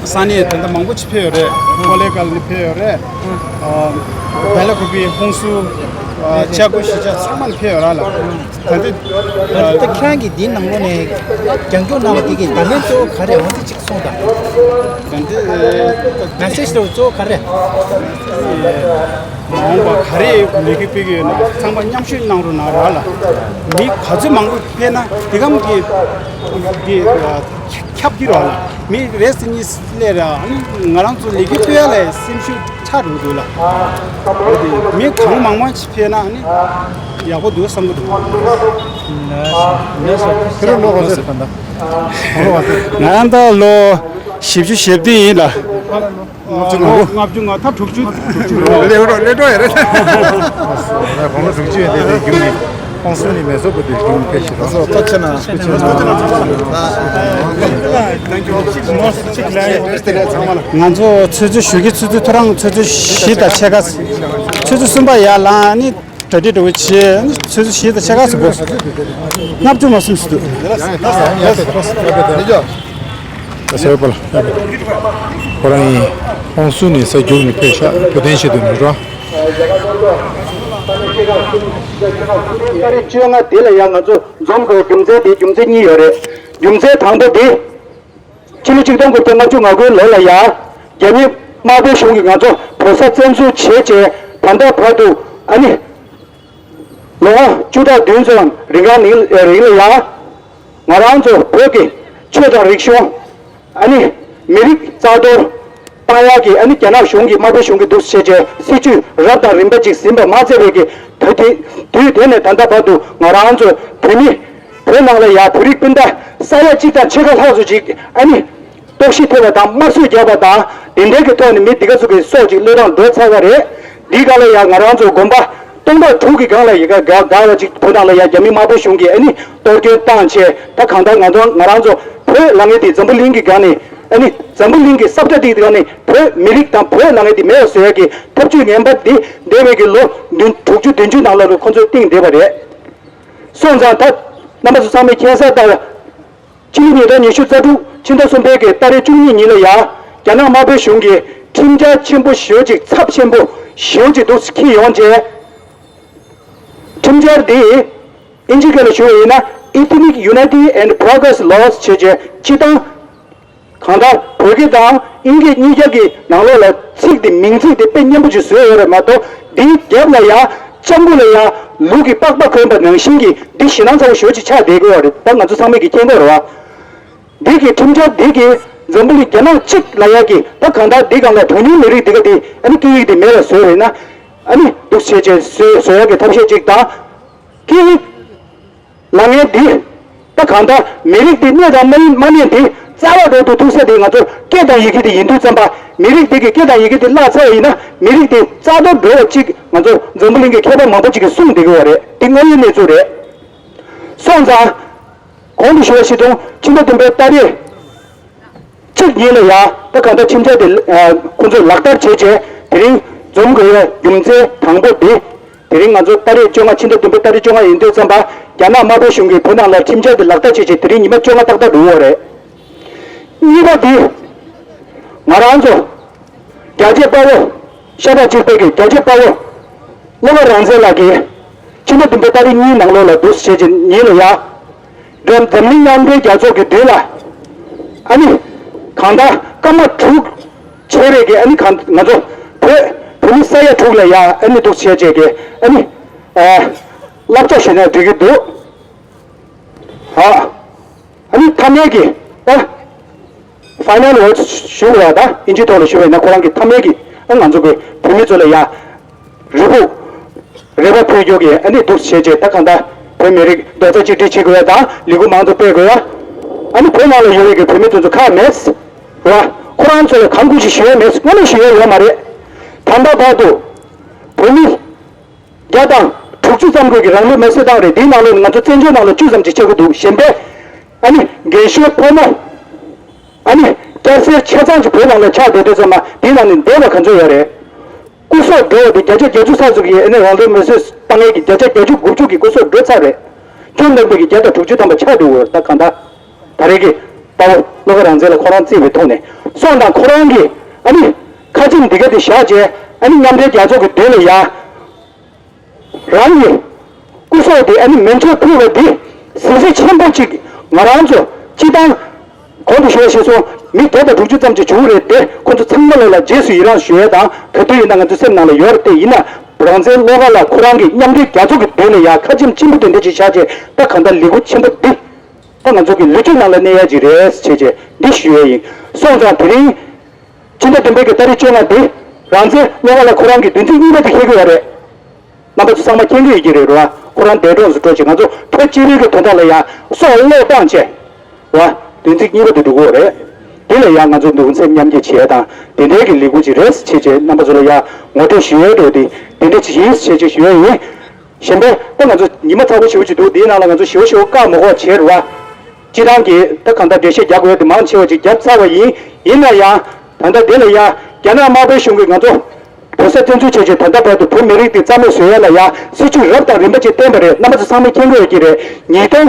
ས་གནས་ད་ལྟ་མང་པོ་ཅིག་ཕེབས་ཡོད་རེད། ཀོ་ལེ་གལ་ནས་ཕེབས་ཡོད་རེད། བེ་ལ་ཀུ་པི་ཧོང་སུ་ཅ་ཀུ་ཤི་ཅ་ཚང་མ་ནས་ཕེབས་ཡོད་ར་ལ། ད་ལྟ་ད་ལྟ་ཁྱེད་རང་གིས་འདིའི་ནང་ལོགས་ནས་རྒྱང་སྐྱོང་གནང་བ་འདི་གི་བརྡ་ལན་གཙོ་བོ་ག་རེ་འོང་དེ་གཅིག་གསུངས་དང་། ད་ལྟ་མེ་སེ་ཇི་དེ་གཙོ་བོ་ག་རེ། མ་འོངས་པ་ག་རེ་ལས་འགུལ་སྤེལ་གྱི་ཡོད་ན་ཚང་མ་མཉམ་ཞུགས་གནང་རོགས་གནང་ར་ལ། མི་ག་ཚོད་མང་པོ་ཕེབས་ན་དེ་གམ་གྱི་གི་ཁྱབ་ཀྱི་རོགས་ལ། མི་རེ་ཟིན་གཉིས་སླེབས་ར་ང་རང་ཚོ་ལས་འགུལ་སྤེལ་ཡ་ལ་སེམས་ཤུགས་ཆག་འགྲོ་འདུག་ལ། འོ་དེ་མི་གང་མང་མང་ཞིག་ཕེབས་ན་ནི་ཡག་པོ་འདུག་བསམ་གྱི་འདུག་ཁྱེད་རང་ལོ་ག་ཚོད་རེད་ད་ལྟ། ང་རང་ད་ལོ་བཞི་བཅུ་ཞེ་བདུན་ཡིན་ལ། ལྔ་བཅུ་ང་དགུ། ལྔ་བཅུ་ང་ད་དྲུག་ཅུ་དྲུག་ཅུ་ལོ། ལས་རོགས་ལས་རོགས་ཡ་རེད། ད་དགུང་ལོ་དྲུག་ཅུ་ཡིན་དེ་དེ་རྒྱུགས་ནི་ཧོང་སུ་ནི་མེ་སོ་པོ་དེ་རྒྱུགས་ནི་ཕེབས་ཤིག་རོགས། ཐུགས་རྗེ་ཆེ་གནང་། ཐུགས་རྗེ་ཆེ་གནང་། ང་ཚོ་ཚོད་ཚོད་ཞུ་གི་ཚོད་ཚོད་ཐོ་རངས་ཚོད་ཚོད་བཞི་དང་ཕྱེད་ཀ་ཚོད་ཚོད་གསུམ་པ་ཡར་ལངས་ནི་གྲ་སྒྲིག་འགྲོ་གི་བྱས་ནི་ཚོད་ཚོད་བཞི་དང་ཕྱེད་ཀ་ཚོད་དགོས། ལྔ་བཅུ་མ་སུམ་སུ་འདུག་ད་ཟེར་བ་ལ་ཁོ་རང་ཡིན། ཧོང་སུ་ནས་ས་རྒྱུག་ནས་ཕེབས་ཤག་བོད་དོན་ཆེད་དུ་ནས་རོ། ཏ་རིག་བཅོ་ལྔ་དེ་ལ་ཡང་ང་ཚོ་འཛོམས་དགོས་རྒྱུ་མཚན་དེ་རྒྱུ་མཚན་གཉིས་ཡོད་རེད། རྒྱུ་མཚན་དང་པོ་དེ། ཕྱི་ལོ་ཆིག་སྟོང་དགུ་བརྒྱ་ལྔ་བཅུ་ང་དགུའི་ལོ་ལ་ཡང་རྒྱ་མི་དམར་པོའི་གཞུང་གིས་ང་ཚོ་བོད་ས་བཙན་འཛུལ་བྱས་རྗེས་ད་ལྟ་བར་དུ་ཨ་ནི། ལོ་ངོ་བཅུ་ཕྲག་བདུན་ཙམ་རིང་གང་ནང་རིང་ལ་ཡང་ང་རང་ཚོ་བོད་ཀྱི་ཆོས་དང་རིག་གཞུང་ཨ་ནི་མི་རིགས་རྩ་གཏོར་ བཏང་ཡག་གི་ཨ་ནི་རྒྱ་ནག་གཞུང་གིས་དམར་པོའི་གཞུང་གིས་འདུག་བྱས་བྱས་སྲིད་ཇུས་རབ་དང་རིམ་པ་ཅིག་ཟིན་པ་མ་ཚད་པའི་གི་ད་དེ་དུས་དེ་ནས་ད་ལྟ་བར་དུ་ང་རང་ཚོ་བོད་མི་བོད་ནང་ལ་ཡ་བོད་རིགས་སྤུན་ཟླ་ས་ཡ་གཅིག་དང་ཕྱེད་ཀ་ལྷག་ཙམ་ཅིག་ཨ་ནི་ལྟོགས་ཤི་ཐེབས་པ་དང་དམར་གསོད་བརྒྱབ་པ་དང་དེ་འདྲའི་གི་ཐོག་ནས་མི་འདི་ག་ཚོ་གི་སྲོག་ཅིག་བློས་བཏང་འགྲོ་ཚར་བ་རེད། འདི་ག་ལ་ཡ་ང་རང་ཚོ་དགོན་པ་སྟོང་ཕྲག་དྲུག་གི་སྒང་ལ་ཡི་ག་ག་ག་བ་ཅིག་བོད་ནང་ལ་ཡ་རྒྱ་མི་དམར་པོ་གཞུང་གིས་ཨ་ནི་གཏོར་སྐྱོན་བཏང་བྱས་ད་གང་ལྟར་ང་ཚོ་ང་རང་ཚོ་བོད་ལ་ངེས་དེ་འཛམ་བུ་གླིང་གི་སྒང་ནས་ཨ་ནི་འཛམ་བུ་གླིང་གི་ས་བཀྲ་དེའི་སྒང་ནས་བོད་མི་རིགས་དང་བོད་ལ་ངེས་དེ་མེད་པ་བཟོ་ཡ་གི་ཐབས་ཇུས་ངན་པ་འདི་འདས་པའི་གི་ལོ་བདུན་དྲུག་ཅུ་བདུན་ཅུ་ནང་ལ་ལོ་ཁོ་ཚོས་བཏིང་བསྡད་པ་རེད། སོང་ཙང་ད་རྣམ་པ་ཚོ་ཚང་མས་མཁྱེན་གསལ་ལྟར། ཕྱི་ལོ་ཉིས་སྟོང་ཉི་ཤུ་རྩ་དྲུག་ཕྱི་ཟླ་གསུམ་པའི་གི་ཏ་རིག་བཅུ་གཉིས་ཉིན་ལ་ཡ་རྒྱ་ནག་དམར་པོའི་གཞུང་གིས་ཁྲིམས་འཆར་ཆེན་པོ་ཞེ་པོ་ཅིག་ཚབས་ཆེན་པོ་ཞེ་པོ་ཅིག་འདུག་འཁྱེར་ཡོང་རྗེས། ཁྲིམས་འཆར་འདི་ཨིན་ཇི་སྐད་ལ་ཞུ་བ་ཡིན་ན་Ethnic Unity and Progress Laws ཞེས་བྱས་སྤྱི་བཏང་གང་ལྟར་བོད་སྐད་དང་ཨིན་སྐད་གཉིས་ཀ་གི་ནང་ལོགས་ལ་ཚིག་དེ་མིང་ཚིག་དེ་དཔེ་སྙན་པོ་ཅིག་བཟོས་ཡོད་རེད་མ་གཏོགས་འདིའི་རྒྱབ་ལ་ཡ་ལྕགས་པོ་ལ་ཡ་ལུག་གི་པགས་པ་གོན་པ་ནང་བཞིན་གྱི་འདི་ཞེད་སྣང་ཚ་པོ་ཞེ་པོ་ཅིག་ཆགས་བསྡད་ཀྱི་ཡོད་རེད། ད་ང་ཚོ་ཚང་མས་ཀྱི་མཁྱེན་གྱི་ཡོད་རེད་བ། འདི་གི་ཁྲིམས་འཆར་འདི་གི་འཛམ་བུ་གླིང་རྒྱ་ནག་གཅིག་ལ་ཡ་གི་ད་གང་ལྟར་འདི་སྒང་ལ་གྲངས་ཉུང་མི་རིགས་འདི་ག་དེ་ཨ་ནི་སྐད་ཡིག་དེ་མེད་པ་བཟོས་རེད་ན་ཨ་ནི་འདུག་བྱས་བྱས་བཟོས་བཟོ་ཡ་གི་ཐབས་ཤེས་གཅིག་དང་། སྐད་ཡིག་ལ་ངན་འདི་ད་གང་ལྟར་མི་རིགས་འདི་གནས་དང་མ་ཡིན་མ་གནས་འདི་རྩ་བ་རེད་འདུག་ཐུག་ས་དེ་ང་ཚོ་སྐད་དང་ཡི་གེ་དེ་ཡིན་དུས་ཙམ་པ་མི་རིགས་འདི་གི་སྐད་དང་ཡི་གེ་དེ་བརླག་ཚར་བ་ཡིན་ན་མི་རིགས་དེ་རྩ་གཏོར་འགྲོ་བ་གཅིག་ང་ཚོ་འཛམ་བུ་གླིང་གི་མཁས་པ་མང་པོ་གཅིག་གིས་གསུངས་བསྡད་ཀྱི་ཡོད་རེད། འདི་དངོས་ཡོད་གནས་ཚུལ་རེད། སོང་ཙང་གོང་དུ་ཞུ་བ་བཞིན་དུ་ཕྱི་ཟླ་བདུན་པའི་ཏ་རིག་གཅིག་ཉིན་ལ་ཡ་ད་གང་ལྟར་ཁྲིམས་འཆར་དེ་ཨ་ཁོང་ཚོས་ལག་བསྟར་བྱས་རྗེས་དེ་རིང་འཛོམས་དགོས་ཡ་རྒྱུ་མཚན་དང་པོ་དེ་དེ་རིང་ང་ཚོ་ཏ་རིག་བཅོ་ལྔ་ཕྱི་ཟླ་བདུན་པའི་ཏ་རིག་བཅོ་ལྔ་ཡིན་དུས་ཙམ་པ་རྒྱ་ནག་དམར་པོའི་གཞུང་གིས་བོད་ནང་ལ་ཁྲིམས་འཆར་དེ་ལག་བསྟར་བྱས་རྗེས་དེ་རིང་ཉི་མ་བཅོ་ལྔ་ཏག་ཏག་འགྲོ་གི་ཡོད་རེད། གཉིས་པ་དེ་ང་རང་ཚོ་རྒྱལ་གཅེས་དཔའ་བོ་ཤ་ཁྲག་གཅིག་པའི་གི་རྒྱལ་གཅེས་དཔའ་བོ་བློ་དགའ་རང་བཙན་ལགས་ཀྱིས་ཕྱི་ཟླ་བདུན་པའི་ཏ་རིག་གཉིས་ནང་ལོགས་ལ་འདུག་བྱས་རྗེས་ཉིན་ལ་ཡ། འཛམ་འཛམ་གླིང་མཉམ་འབྲེལ་རྒྱལ་ཚོགས་ཀྱི་མདུན་ལ་ཨ་ནི་གང་ལྟར་སྐར་མ་དྲུག་བྱས་པའི་གི་ཨ་ནི་གང་ང་ཚོ་བོད་བོད་མི་ས་ཡ་དྲུག་ལ་ཡ་ཨ་ནི་འདུག་བྱས་བྱས་ཀྱི་ཨ་ནི་ཨ་བསླབ་བྱ་ཞུས་ན་འགྲིག་གི་འདུག་ཨ་ཨ་ནི་མཐའ་མའི་གི་ཨ་ཕའི་ནལ་ཝོརཌ་ཞུ་བ་དང་ཨིན་ཇི་ཐོག་ལ་ཞུ་བས་ན་ཁོ་རང་གི་མཐའ་མའི་གི་ཨ་ང་ཚོ་གི་བོད་མི་ཚོ་ལ་ཡ། རེ་སྒུག་རེ་བ་ཕུལ་རྒྱུ་གི་ཨ་ནི་འདུག་བྱས་རྗེས་ད་གང་ལྟར་བོད་མི་རིགས་རྡོག་རྩ་གཅིག་སྒྲིལ་བྱེད་དགོས་ཡ་དང་ལས་འགུལ་མང་དུ་སྤེལ་དགོས་ཡ། ཨ་ནི་བོད་ནང་ལ་ཡོད་པའི་གི་བོད་མི་དེ་ཚོ་ཁག་མེད་ར། ཁོ་རང་ཚོ་ལ་གང་དགོས་ཞིག་ཞུ་ཡ་མེད། དངོས་གནས་ཞུ་ཡ་ཡོད་མ་རེད། ད་ལྟ་བར་དུ་བོད་མི་བརྒྱ་དང་དྲུག་ཅུ་ཙམ་གྱིས་རང་ལུས་མེར་སྲེག་བཏང་རེད། དེའི་ནང་ལ་ང་ཚོ་བཙན་བྱོལ་ནང་ལ་བཅུ་ཙམ་ཅིག་ཆགས་ཀྱི་འདུག་གཞན་པས་ཨ་ནི་རྒན་གཞོན་ཕོ་མོ་ཨ་ནི་སྐྱ་སེར་ཆ་ཚང་ཅིག་བོད་ནང་ལ་ཆགས་བསྡད་དུས་ཙམ་པ་དེའི་ནང་ནས་འདས་པ་ག་ཚོད་ཡོད་རེད། སྐུ་སྲོག་འགྲོ་བ་དེ་བརྒྱ་ཆ་བརྒྱད་ཅུ་ཙམ་ཞིག་གིས་ཨ་ནི་རང་ལུས་མེར་སྲེག་བཏང་མཁན་གྱི་བརྒྱ་ཆ་བརྒྱད་ཅུ་དགུ་བཅུ་གི་སྐུ་སྲོག་འགྲོ་ཚར་རེད། ཁྱོན་བསྡོམས་པའི་གི་བརྒྱ་དང་དྲུག་ཅུ་ཐམ་པ་ཆགས་འགྲོ་གི་ཡོད་རེད། ད་གང་ལྟར་ད་རེས་ཀྱི་དཔའ་བོ་བློ་དགའ་རང་བཙན་ལ་ཁོ་རང་བརྩིས་པའི་ཐོག་ནས་སོང་དང་ཁོ་རང་གིས་ཨ་ནི་ཁ་ཆེམས་འདི་ག་དེ་བཞག་རྗེས་ཨ་ནི་མཉམ་འབྲེལ་རྒྱལ་ཚོགས་ཀྱི་མདུན་ལ་ཡ། རང་གི་སྐུ་སྲོག་དེ་ཨ་ནི་མེ་མཆོད་ཕུལ་བ་འདི་གཟི་བརྗིད་ཆེན་པོ་གཅིག་ང་རང་ཚོ་སྤྱི་བཏང་གོང་དུ་ཞུ་བ་ཞིག་སོང་མི་བརྒྱ་དང་དྲུག་ཅུ་ཙམ་ཅིག་བྱུང་རེད་དེ་ཁོ་ཚོ་ཚང་མ་ལ་ལ་རྗེས་སུ་ཡི་རང་ཞུ་ཡས་དང་ག་དུས་ཡིན་ན་ང་ཚོ་སེམས་ནང་ལ་ཡོད་རེད་དེ་ཡིན་ན་རང་བཙན་བློ་དགའ་ལགས་ཁོ་རང་གིས་མཉམ་འབྲེལ་རྒྱལ་ཚོགས་ཀྱི་མདུན་ལ་ཡ་ཁ་ཆེམས་ཆེན་པོ་དེ་འདྲ་ཅིག་བཞག་རྗེས་ད་གང་ལྟར་ལས་འགུལ་ཆེན་པོ་འདི་ད་ང་ཚོ་གི་ལོ་རྒྱུས་ནང་ལ་གནས་ཡ་ཅིག་རེད་ཅེས་བྱས་འདི་ཞུ་ཡས་ཡིན། སོང་ཙང་དེ་རིང་ཕྱི་ཟླ་བདུན་པའི་གི་ཏ་རིག་བཅོ་ལྔ་འདི་རང་བཙན་བློ་དགའ་ལགས་ཁོ་རང་གིས་བདུན་ཚིགས་གཉིས་པ་དེ་འཁྱེར་གྱི་ཡོད་རེད། རྣམ་པ་ཚོ་ཚང་མ་མཁྱེན་གྱི་ཡོད་ཀྱི་རེད་རོ། ཁོ་རང་འདས་གྲོངས་སུ་འགྲོ་ཅིག་ང་ཚོ་བོད་སྤྱི་པའི་གི་དོན་དག་ལ་ཡ་སྲོག་བློས་བཏང་བྱས་རོ། བདུན་ཚིགས་གཉིས་པ་དེ་འགྲོ་གི་ཡོད་རེད། དེ་ལ་ཡ་ང་ཚོ་གདུང་སེམས་མཉམ་སྐྱེད་བྱེད་ཡ་དང་དེ་འདྲའི་གི་ལས་འགུལ་ཅིག་རེད་ཟེར་བྱས་རྣམ་པ་ཚོ་ལ་ཡ་ངོ་སྤྲོད་ཞུ་ཡས་འགྲོ་དེ་དེ་འདྲ་ཅིག་ཡིན་ཟེར་བྱས་ཞུ་ཡས་ཡིན། གཞན་པས་ད་ང་ཚོ་ཉི་མ་ཚ་པོ་ཞེ་པོ་ཅིག་འདུག་དེའི་ནང་ལ་ང་ཚོ་ཞེ་པོ་ཞེ་པོ་བཀག་མ་དགོས་བྱས་རོ། སྤྱི་བཏང་གི་ད་གང་ལྟར་འགྲེལ་བཤད་རྒྱག་དགོས་དེ་མང་ཆེ་བ་ཅིག་བརྒྱབ་ཚར་བ་ཡིན། ཡིན་ན་ཡང་ད་ལྟ་འདི་ལ་ཡ་རྒྱ་ནག་དམར་པོའི་གཞུང་གིས་ང་ཚོ་བོད་ས་བཙན་འཛུལ་བྱས་རྗེས་ད་ལྟ་བར་དུ་བོད་མི་རིགས་དེ་རྩ་མེད་བཟོ་ཡ་ལ་ཡ་སྲིད་ཇུས་རབ་དང་རིམ་པ་ཅིག་བསྟན་པ་རེད། རྣམ་པ་ཚོ་ཚང་མས་མཁྱེན་གྱི་ཡོད་ཀྱི་རེད། ཉིས་སྟོང་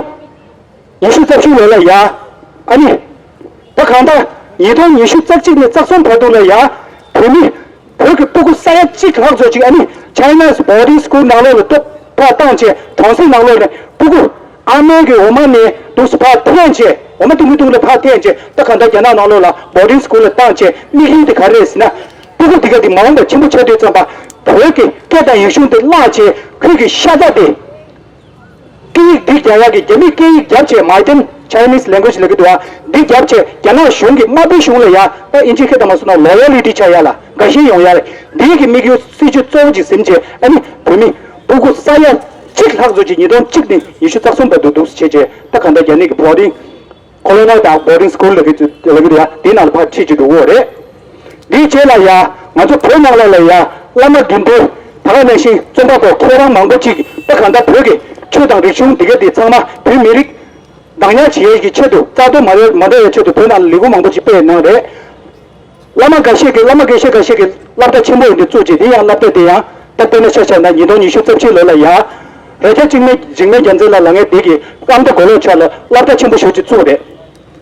ཉི་ཤུ་རྩ་བཞི་ལོ་ལ་ཡ་ཨ་ནི་ད་གང་ལྟར་ཉིས་སྟོང་ཉི་ཤུ་རྩ་གཅིག་ནས་རྩ་གསུམ་བར་དུ་ལ་ཡ་བོད་མི་བོད་ཀྱི་སྤུ་གུ་ས་ཡ་གཅིག་ལྷག་ཙམ་ཅིག་ཨ་ནི་China's boarding school ནང་ལོགས་ལ་སྟོབས་ཕར་བཏང་བྱས་གྲོང་གསེབ་ནང་ལོགས་ནས་སྤུ་གུ་ཨ་མའི་གི་འོ་མ་ནས་དུས་སུ་ཕར་འཐེན་བྱས་འོ་མ་བཏུང་གི་བཏུང་ལ་ཕར་འཐེན་བྱས་ད་གང་ལྟར་རྒྱ་ནག་ནང་ལོགས་ལ་boarding school ལ་བཏང་བྱས་དམིགས་ཡུལ་དེ་ག་རེ་རེད་ཟེར་ན་སྤུ་གུ་དེ་ག་དེ་མ་འོངས་པ་ཆེན་པོ་ཆགས་དུས་ཙམ་པ་བོད་ཀྱི་སྐད་དང་ཡིག་གཞུང་དེ་བརླག་བྱས་ཁོས་ཀྱི་ཤ་ཚ་དེ། སྐད་ཡིག་འདི་རྒྱག་ཡག་གི་རྒྱ་མིས་སྐད་ཡིག་རྒྱབ་བྱས། Maidan Chinese language ལབ་ཀྱི་འདུག་ཨ། འདི་རྒྱབ་བྱས་རྒྱ་ནག་གཞུང་གི་དམར་པོའི་གཞུང་ལ་ཡ་ད་ཨིན་ཇི་སྐད་དང་མ་སོང་ན་ལོ་ཡལ་ཊི་ཆགས་ཡ་ལ་དགའ་ཞེན་ཡོང་ཡ་རེད། འདི་གི་དམིགས་ཡུལ་སྲིད་ཇུས་གཙོ་བོ་ཅིག་ཟིན་བྱས། ཨ་ནི་བོད་མི་སྤུ་གུ་ས་ཡ་གཅིག་ལྷག་ཙམ་ཅིག་ཉིས་སྟོང་གཅིག་ནས་ཉི་ཤུ་རྩ་གསུམ་བར་དུ་འདུག་སེ་བྱས་བྱས། ད་གང་ལྟར་རྒྱ་ནག་གི་boarding colony དང་boarding school ལབ་ཀྱི་ལབ་ཀྱི་འདུག་ཡ། དེའི་ནང་ལ་ཕར་ཁྲིད་ཀྱི་འགྲོ་གི་ཡོད་རེད། དེའི་རྗེས་ལ་ཡ་ང་ཚོ་བོད་ནང་ལོགས་ལ་ཡ་བླ་མ་དགེ་འདུན་ད་ག་ནང་བཞིན་རྩོམ་པ་པོ་མཁས་དབང་མང་པོ་ཅིག་ད་གང་ལྟར་བོད་ཀྱི་ཆོས་དང་རིག་གཞུང་འདི་ག་དེ་ཚང་མ་བོད་མི་རིགས་བདག་ཉར་བྱེད་ཡས་ཀྱི་ཆེད་དུ། རྩ་གཏོར་མ་རེད་མ་འགྲོ་ཡའི་ཆེད་དུ་བོད་ནང་ལ་ལས་འགུལ་མང་པོ་ཅིག་སྤེལ་གནང་རེད། བླ་མ་འགའ་ཤས་ཀྱིས་བླ་མ་དགེ་བཤེས་འགའ་ཤས་ཀྱིས་སློབ་གྲྭ་ཆེན་པོ་འདི་བཙུགས་རྗེས། དེ་ཡང་སློབ་གྲྭ་དེ་ཡང་ད་དཔེར་ན་ཆ་བཞག་ན་ཉིས་སྟོང་ཉི་ཤུ་རྩ་བཞི་ལོ་ལ་ཡ་རྭ་རྒྱ་འཇིགས་མེད་འཇིགས་མེད་རྒྱལ་མཚན་ལགས་ལབ་མཁན་དེ་གིས་ཨ་མདོ་མགོ་ལོག་ཕྱོགས་ལ་སློབ་གྲྭ་ཆེན་པོ་ཞེ་པོ་ཅིག་བཙུགས་རེད།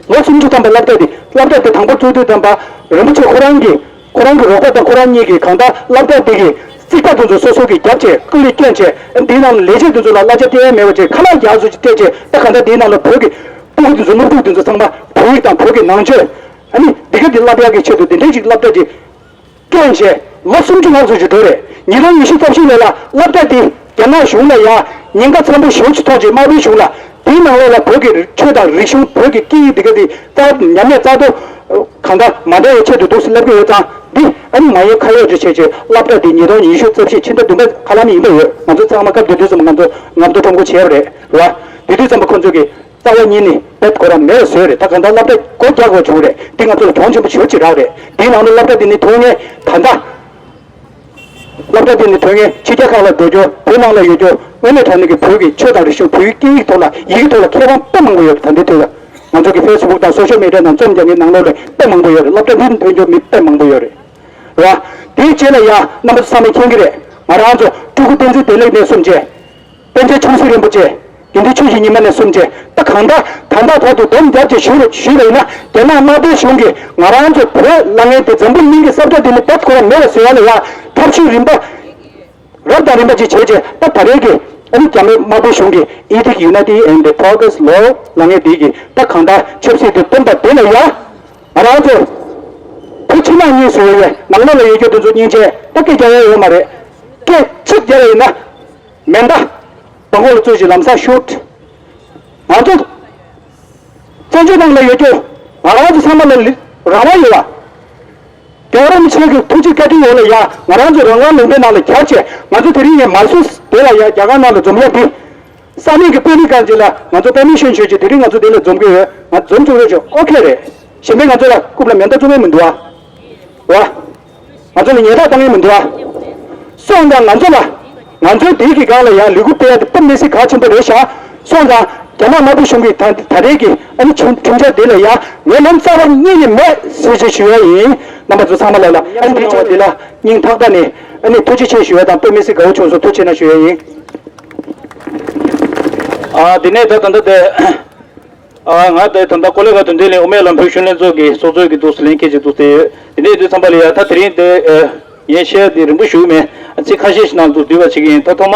ལོ་སུམ་ཅུ་ཐམ་པའི་སློབ་གྲྭ་དེ། སློབ་གྲྭ་དེ་དང་པོ་བཙུགས་དུས་ཙམ་པ་རིན་པོ་ཆེ་ཁོ་རང་གིས་ཁོ་རང་གི་རོགས་པ་དང་ཁོ་རང་གཉིས་ཀྱིས་གང་ལྟར་སློབ་གྲྭ་དེ་གི་རྩིག་པ་དེ་ཚོ་སོ་སོ་གིས་རྒྱབ་བྱས་ཀུ་ལི་བསྐྱོན་བྱས། དེའི་ནང་ལ་ལས་བྱེད་དེ་ཚོ་ལ་གླ་ཆ་སྟེར་ཡ་མེད་པ་བྱས། ཁ་ལག་རྒྱགས་བཟོ་ཅིག་སྤྲད་བྱས། ད་གང་ལྟར་དེའི་ནང་ལ་བོད་ཀྱི་སྤུ་གུ་དེ་ཚོ་སློབ་ཕྲུག་དེ་ཚོ་ཚང་མ་བོད་ཡིག་དང་བོད་ཀྱི་ནང་ཆོས། ཨ་ནི་འདི་ག་འདི་བསླབ་ཡག་གི་ཆེད་དུ་དེ་འདྲའི་ཅིག་སློབ་གྲྭ་ཅིག་བསྐྱོན་བྱས་ལོ་སུམ་ཅུ་ལྷག་ཙམ་ཞིག་འགྲོ་རེད། ཉིས་སྟོང་ཉི་ཤུ་རྩ་བཞི་ལོ་ལ་སློབ་གྲྭ་དེ་རྒྱ་ནག་གཞུང་ལ་ཡ་ཉེན་ཁ་ཚ་པོ་ཞེ་པོ་ཅིག་ཐོག་ཅིག་དམར་པོའི་གཞུང་ལ། དེའི་ནང་ལོགས་ལ་བོད་ཀྱི་ཆོས་དང་རིག་གཞུང་། བོད་ཀྱི་སྐད་ཡིག་འདི་ག་དེ་རྩ་ཉམས་ཉེས་རྩ་གཏོར་གང་ག་མ་འདྲ་བའི་ཆེད་དུ་འདུག་སེ་ལབ་ཀྱི་ཡོད་ཙང་། འདི་ཨ་ནི་མ་ཡིན་ཁ་གཡོག་ཅིག་བྱས་བྱས་སློབ་གྲྭ་འདི་ཉིས་སྟོང་ཉི་ཤུ་རྩ་བཞི་ཕྱི་ཟླ་བདུན་པ་ཁ་ལམ་ཡིན་པ་ཡོད། ང་ཚོ་ཚང་མ་སྐབས་དེ་དུས་ཙམ་ང་ཚོ་ངམ་ཐོ་ཁྲོམ་སྐོར་བྱས་པ་རེད་བ། དེ་དུས་ཙམ་པ་ཁོ་ཚོ་གིས་རྩ་བ་ཉིད་ནས་དཔེ་ཁོ་རང་མེད་པ་བཟོས་རེད། ད་གང་ལྟར་སློབ་གྲྭ་སྒོ་རྒྱག་དགོས་བྱུང་རེད། འདི་ང་ཚོ་ལ་གྱོང་ཆེན་པོ་ཞེ་པོ་ཅིག་རག་རེད། འདིའི་ནང་དུ་སློབ་གྲྭ་འདི་ནི་ཐོན་མཁན་ད་ལྟ། སློབ་གྲྭ་དེ་ནས་ཐོན་མཁན་ཕྱི་རྒྱལ་ཁག་ལ་འགྲོ་རྒྱུ། བོད་ནང་ལ་ཡོད་རྒྱུ། དངོས་གནས་དྲང་གནས་ཀྱི་བོད་ཀྱི་ཆོས་དང་རིག་གཞུང་། བོད་ཀྱི་སྐད་ཡིག་ཐོག་ལ་ཡི་གེ་ཐོག་ལ་མཁས་དབང་དཔེ་མང་པོ་ཡོད་རེད། ད་ལྟའི་དུས་ལ་ང་ཚོ་གི་ཕེ་སི་བུག་དང་སོ་ཤལ་མི་ཌི་ཡ་ནང་རྩོམ་རྒྱག་མཁན་ནང་ལོགས་ལ་དཔེ་མང་པོ་ཡོད་རེད། སློབ་གྲྭ་འདི་ནས་ཐོན་རྒྱུ་མི་དཔེ་མང་པོ་ཡོད་རེད། རེད་བ། དེའི་རྗེས་ལ་ཡ་རྣམ་པ་ཚོ་ཚང་མས་མཁྱེན་གྱི་རེད། ང་རང་ཚོ་སྤྲུལ་སྐུ་བསྟན་འཛིན་བདེ་ལེགས་ནས་བཟུང་བྱས། པཎ་ཆེན་ཆབ་སྲིད་རིན་པོ་ཆེ། དགེ་འདུན་ཆོས་ཀྱི་ཉི་མ་ནས་བཟུང་བྱས། ད་གང་ལྟར་ད་ལྟ་བར་དུ་སྡོམ་རྒྱབ་བྱས་ཞུས་རེད། ཞུས་པ་ཡིན་ན། རྒྱ་ནག་དམར་པོའི་གཞུང་གིས་ང་རང་ཚོ་བོད་ལབ་མཁན་དེ། འཛམ་བུ་གླིང་གི་ས་ཆ་འདི་ནས་དེབ་ཁོ་རང་མེད་པ་བཟོ་ཡ་ལ་ཡ་ཐབས་ཤེས་རིམ་པ་རབ་དང་རིམ་པ་ཅིག་བྱས་བྱས། ད་ད་རེས་ཀྱི་ཨ་ནི་རྒྱ་མི་དམར་པོའི་གཞུང་གིས་Edict United and Progress Law ལབ་མཁན་དེ་གིས་ད་གང་ལྟར་ཆབ་སྲིད་དེ་སྟོན་པ་དེ་ལ་ཡ་ང་རང་ཚོ་བོད་ཕྱི་ནང་གཉིས་སུ་ཡོད་པའི་ནང་ལོགས་ལ་ཡོད་རྒྱུ་དེ་ཚོ་སྙིང་རྗེ། ད་སྐད་རྒྱག་ཡ་ཡོད་མ་རེད། སྐད་གཅིག་རྒྱག་ཡ་ཡིན་ན། མེ་མདའ་སྦྲང་ཁོག་ལ་བཙུགས་ཤིག་ལམ་སང་ཤུཊ། ང་ཚོ་བཙན་བྱོལ་ནང་ལ་ཡོད་རྒྱུ་ང་རང་ཚོ་ཚང་མ་ལ་ལི་རང་དབང་ཡོད་པ། རྒྱལ་བ་རིན་པོ་ཆེ་གི་ཐུགས་རྗེ་བཀའ་དྲིན་འོག་ལ་ཡ་ང་རང་ཚོ་རང་དབང་ལུང་པའི་ནང་ལ་གྱར་བྱས། ང་ཚོ་དེ་རིང་ཡང་མར་སུ་དེ་ལ་ཡ་རྒྱ་གར་ནང་ལ་འཛོམས་ཡ་དེ། ས་གནས་ཀྱི་དཔོན་རིགས་གང་ཅིག་ལ་ང་ཚོ་པར་མི་ཤན་ཞུས་བྱས། དེ་རིང་ང་ཚོ་དེ་ལ་འཛོམས་ཀྱི་ཡོད། ང་འཛོམས་ཐུབ་ཡོད་ཆོག་ཨོ་ཁེ་རེད། གཞན་པས་ང་ཚོ་ལ་རྐུབ་ལ་མེ་མདའ་བཙུགས་མཁན་མི་འདུག་ཨ། རེད་བ། ང་ཚོ་ལ་ཉེས་དག་བཏང་མཁན་མི་འདུག་ཨ། སོང་ཙང་ང་ཚོ་ལ། ང་ཚོའི་དེའི་གི་སྒང་ལ་ཡང་ལས་འགུལ་སྤེལ་ཡ་དེ་དཔེ་མི་སྲིད་གལ་ཆེན་པོ་རེད་ཤག་སོང་ཙང་རྒྱ་ནག་དམར་པོ་གཞུང་གི་ད་ད་རེས་ཀྱི་ཨ་ནི་ཁྲིམས་ཁྲིམས་འཆར་འདི་ལ་ཡང་ངས་ལན་རྩ་བ་ཉིད་ནས་མེད་ཟེར་ཞེས་ཞུ་ཡ་ཡིན། རྣམ་པ་ཚོ་ཚང་མ་ལ་ལ་ཨ་ནི་དེ་ཆ་འདི་ལ་སྙིང་ཐག་པ་ནས་ཨ་ནི་ཐུགས་རྗེ་ཆེ་ཞུ་ཡ་དང་། དཔེ་མི་སྲིད་དགའ་བོ་བྱུང་སོང་། ཐུགས་རྗེ་གནང་ཞུ་ཡ་ཡིན། ཨ་དེ་ནས་ད་ད་ལྟ་དེ། ཨ་ང་དེ་ད་ལྟ་ཀོ་ལི་གྷལ་དོན་ལྡན་གླིང་དབུ་མའི་ལམ་བོད་ཤུགས་ལྷན་ཚོགས་ཀྱི་ཚོགས་གཙོ་གི་འདུག་སེ་ལན་འཁེལ་བྱས་འདུག་སྟེ་ཡོད། དེ་ནས་དུས་ཙམ་པ་ལ་ཡ་ད་དེ་རིང་དེ་ཨ་ངས་བཤད་ཡ་དེ་རིང་པོ་ཞུ་གི་མེད། ཚིག་ཁ་ཤས་ཤིག་ནང་དུ་བསྡུས་པ་བྱེད་ཀྱི་ཡིན། ད་ཐོག་མ་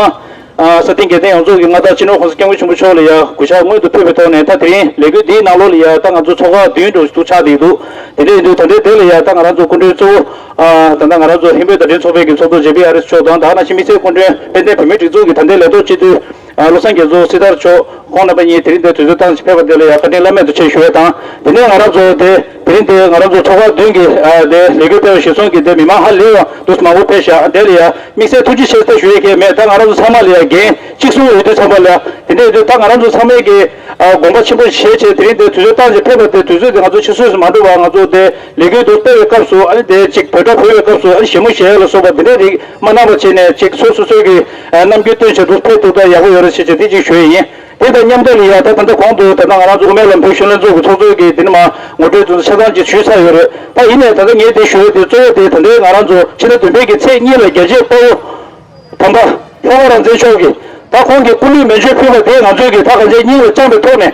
ཨ་ས་སྟེང་རྒྱལ་བསྟན་ཡོངས་རྫོགས་ཀྱི་མངའ་བདག་སྤྱི་ནོར་༸གོང་ས་༸སྐྱབས་མགོན་ཆེན་པོ་མཆོག་ལ་ཡ་གུས་ཞབས་སྔོན་དུ་ཕེབས་པའི་ཐོག་ནས། ད་དེ་རིང་ལས་འགུལ་འདིའི་ནང་ལོགས་ལ་ཡ་ད་ང་ཚོ་ཚོགས་ཁག་བདུན་འདྲ་ཞིག་ཏུ་ཆགས་བསྡད་འདུག་དེ་འདྲ་ཡིན་དུས་ད་ལྟའི་དེ་ལ་ཡ་ད་ང་རང་ཚོ་སྐུ་མགྲོན་གཙོ་བོ་ཨ་ད་ལྟ་ང་རང་ཚོ་ཧིན་བོད་བརྡ་འཕྲིན་ཚོགས་པའི་གི་ཚོགས་གཙོ་ཇེ་པི་ཨར་ཨེས་མཆོག་དང་། ད་ག་ནང་བཞིན་དམིགས་བསལ་སྐུ་མགྲོན་དཔལ་ལྡན་བོད་མིའི་སྒྲིག་འཛུགས་ཀྱི་ད་ལྟའི་ལས་ཐོག་སྤྱི་འཐུས་ཨ་བློ་བཟང་རྒྱ་མཚོ་སྲི་ཐར་མཆོག་ཁོང་རྣམ་པ་གཉིས་དེ་རིང་འདིར་དུས་ཚོད་བཏང་ཞིང་ཕེབས་པ་དེ་ལ་ཡང་བཀའ་དྲིན་བླ་མེད་དུ་ཆེ་ཞུ་ཡ་དང་། དེ་ནས་ང་རང་ཚོ་དེ་དེ་རིང་དེ་ང་རང་ཚོ་ཚོགས་ཁག་བདུན་གྱི་ཨ་དེ་ལས་འགུལ་སྤེལ་བ་གཞིར་བཟུང་གིས་དེ་མི་མང་ཧ་ལས་པ་འདུག་མང་པོ་ཕེབས་ཤག་དེ་ལ་ཡང་དམིགས་བསལ་ཐུགས་རྗེ་ཆེ་ཟེར་ཞུ་ཡ་གང་ཡང་མེད། ད་ང་རང་ཚོ་ཚང་མ་ལ་ཡང་འགན་གཅིག་མཚུངས་ཡོད་དུས་ཙམ་པ་ལ་ཡང་དེ་འདྲ་ཡོད་དུས་ད་ང་རང་ཚོ་ཚང་མས་ཀྱི་ཨ་དགོངས་པ་ཆེན་པོ་བཞེས་བྱས་དེ་རིང་དེ་དུས་ཚོད་བཏང་ཞིང་ཕེབས་པ་དེ། དུས་ཚོད་དེ་ང་ཚོ་ཕྱི་སོས་སུ་མ་འགྲོ་བར་ང་ཚོ་དེ་ལས་འགུལ་དུ་སྤེལ་བའི་སྐབས་སུ། ཨ་ནི་དེ་གཅིག་བོད་སྒྲ་ཕུལ་བའི་སྐབས་སུ། ཨ་ནི་ཞལ་མོ་བཞེས་ལ་སོགས་པ་དེ་འདྲའི་རིགས་མ་གནང་བ་བྱས་ནས། གཅིག་སོ་སོ་སོའི་གི་ཨ་རྣམ་འགྱུར་སྟོན་བྱས་འདུག་ཕེབས་ཐུབ་ད་ཡག་པོ་ཡོད་རེད་ཟེར་བྱས་དེ་གཅིག་ཞུ་ཡི་ཡིན། དེ་དང་མཉམ་དུ་ལ་ཡ་ད་ད་ལྟ་གོང་དུ་ད་ལྟ་ང་རང་ཚོ་དབུ་མའི་ལམ་བོད་ཤུགས་ལྷན་ཚོགས་ཀྱི་ཚོགས་གཙོ་གིས་དེ་ནས་མ་ངོ་སྤྲོད་དེ་ཚོ་ཆ་ཚང་ཅིག་ཞུས་ཚར་ཡོད་རེད། ད་ཡིན་ནའི་ད་ལྟ་ངས་དེ་ཞུ་ཡ་དེ་གཙོ་བོ་དེ་ད་ལྟའི་ང་རང་ཚོ་ཕྱི་ཟླ་བདུན་པའི་གི་ཚེས་གཉིས་ལ་རྒྱལ་གཅེས་དཔའ་བོ་དམ་པ་ལྷོ་ཁ་རང་བཙན་མཆོག་གིས་ད་ཁོང་གི་སྐུ་ལུས་མེ་མཆོད་ཕུལ་བ་དེ་ང་ཚོས་ཀྱིས་ད་གང་ཅིའི་སྙིང་ལ་བཅངས་པའི་ཐོག་ནས།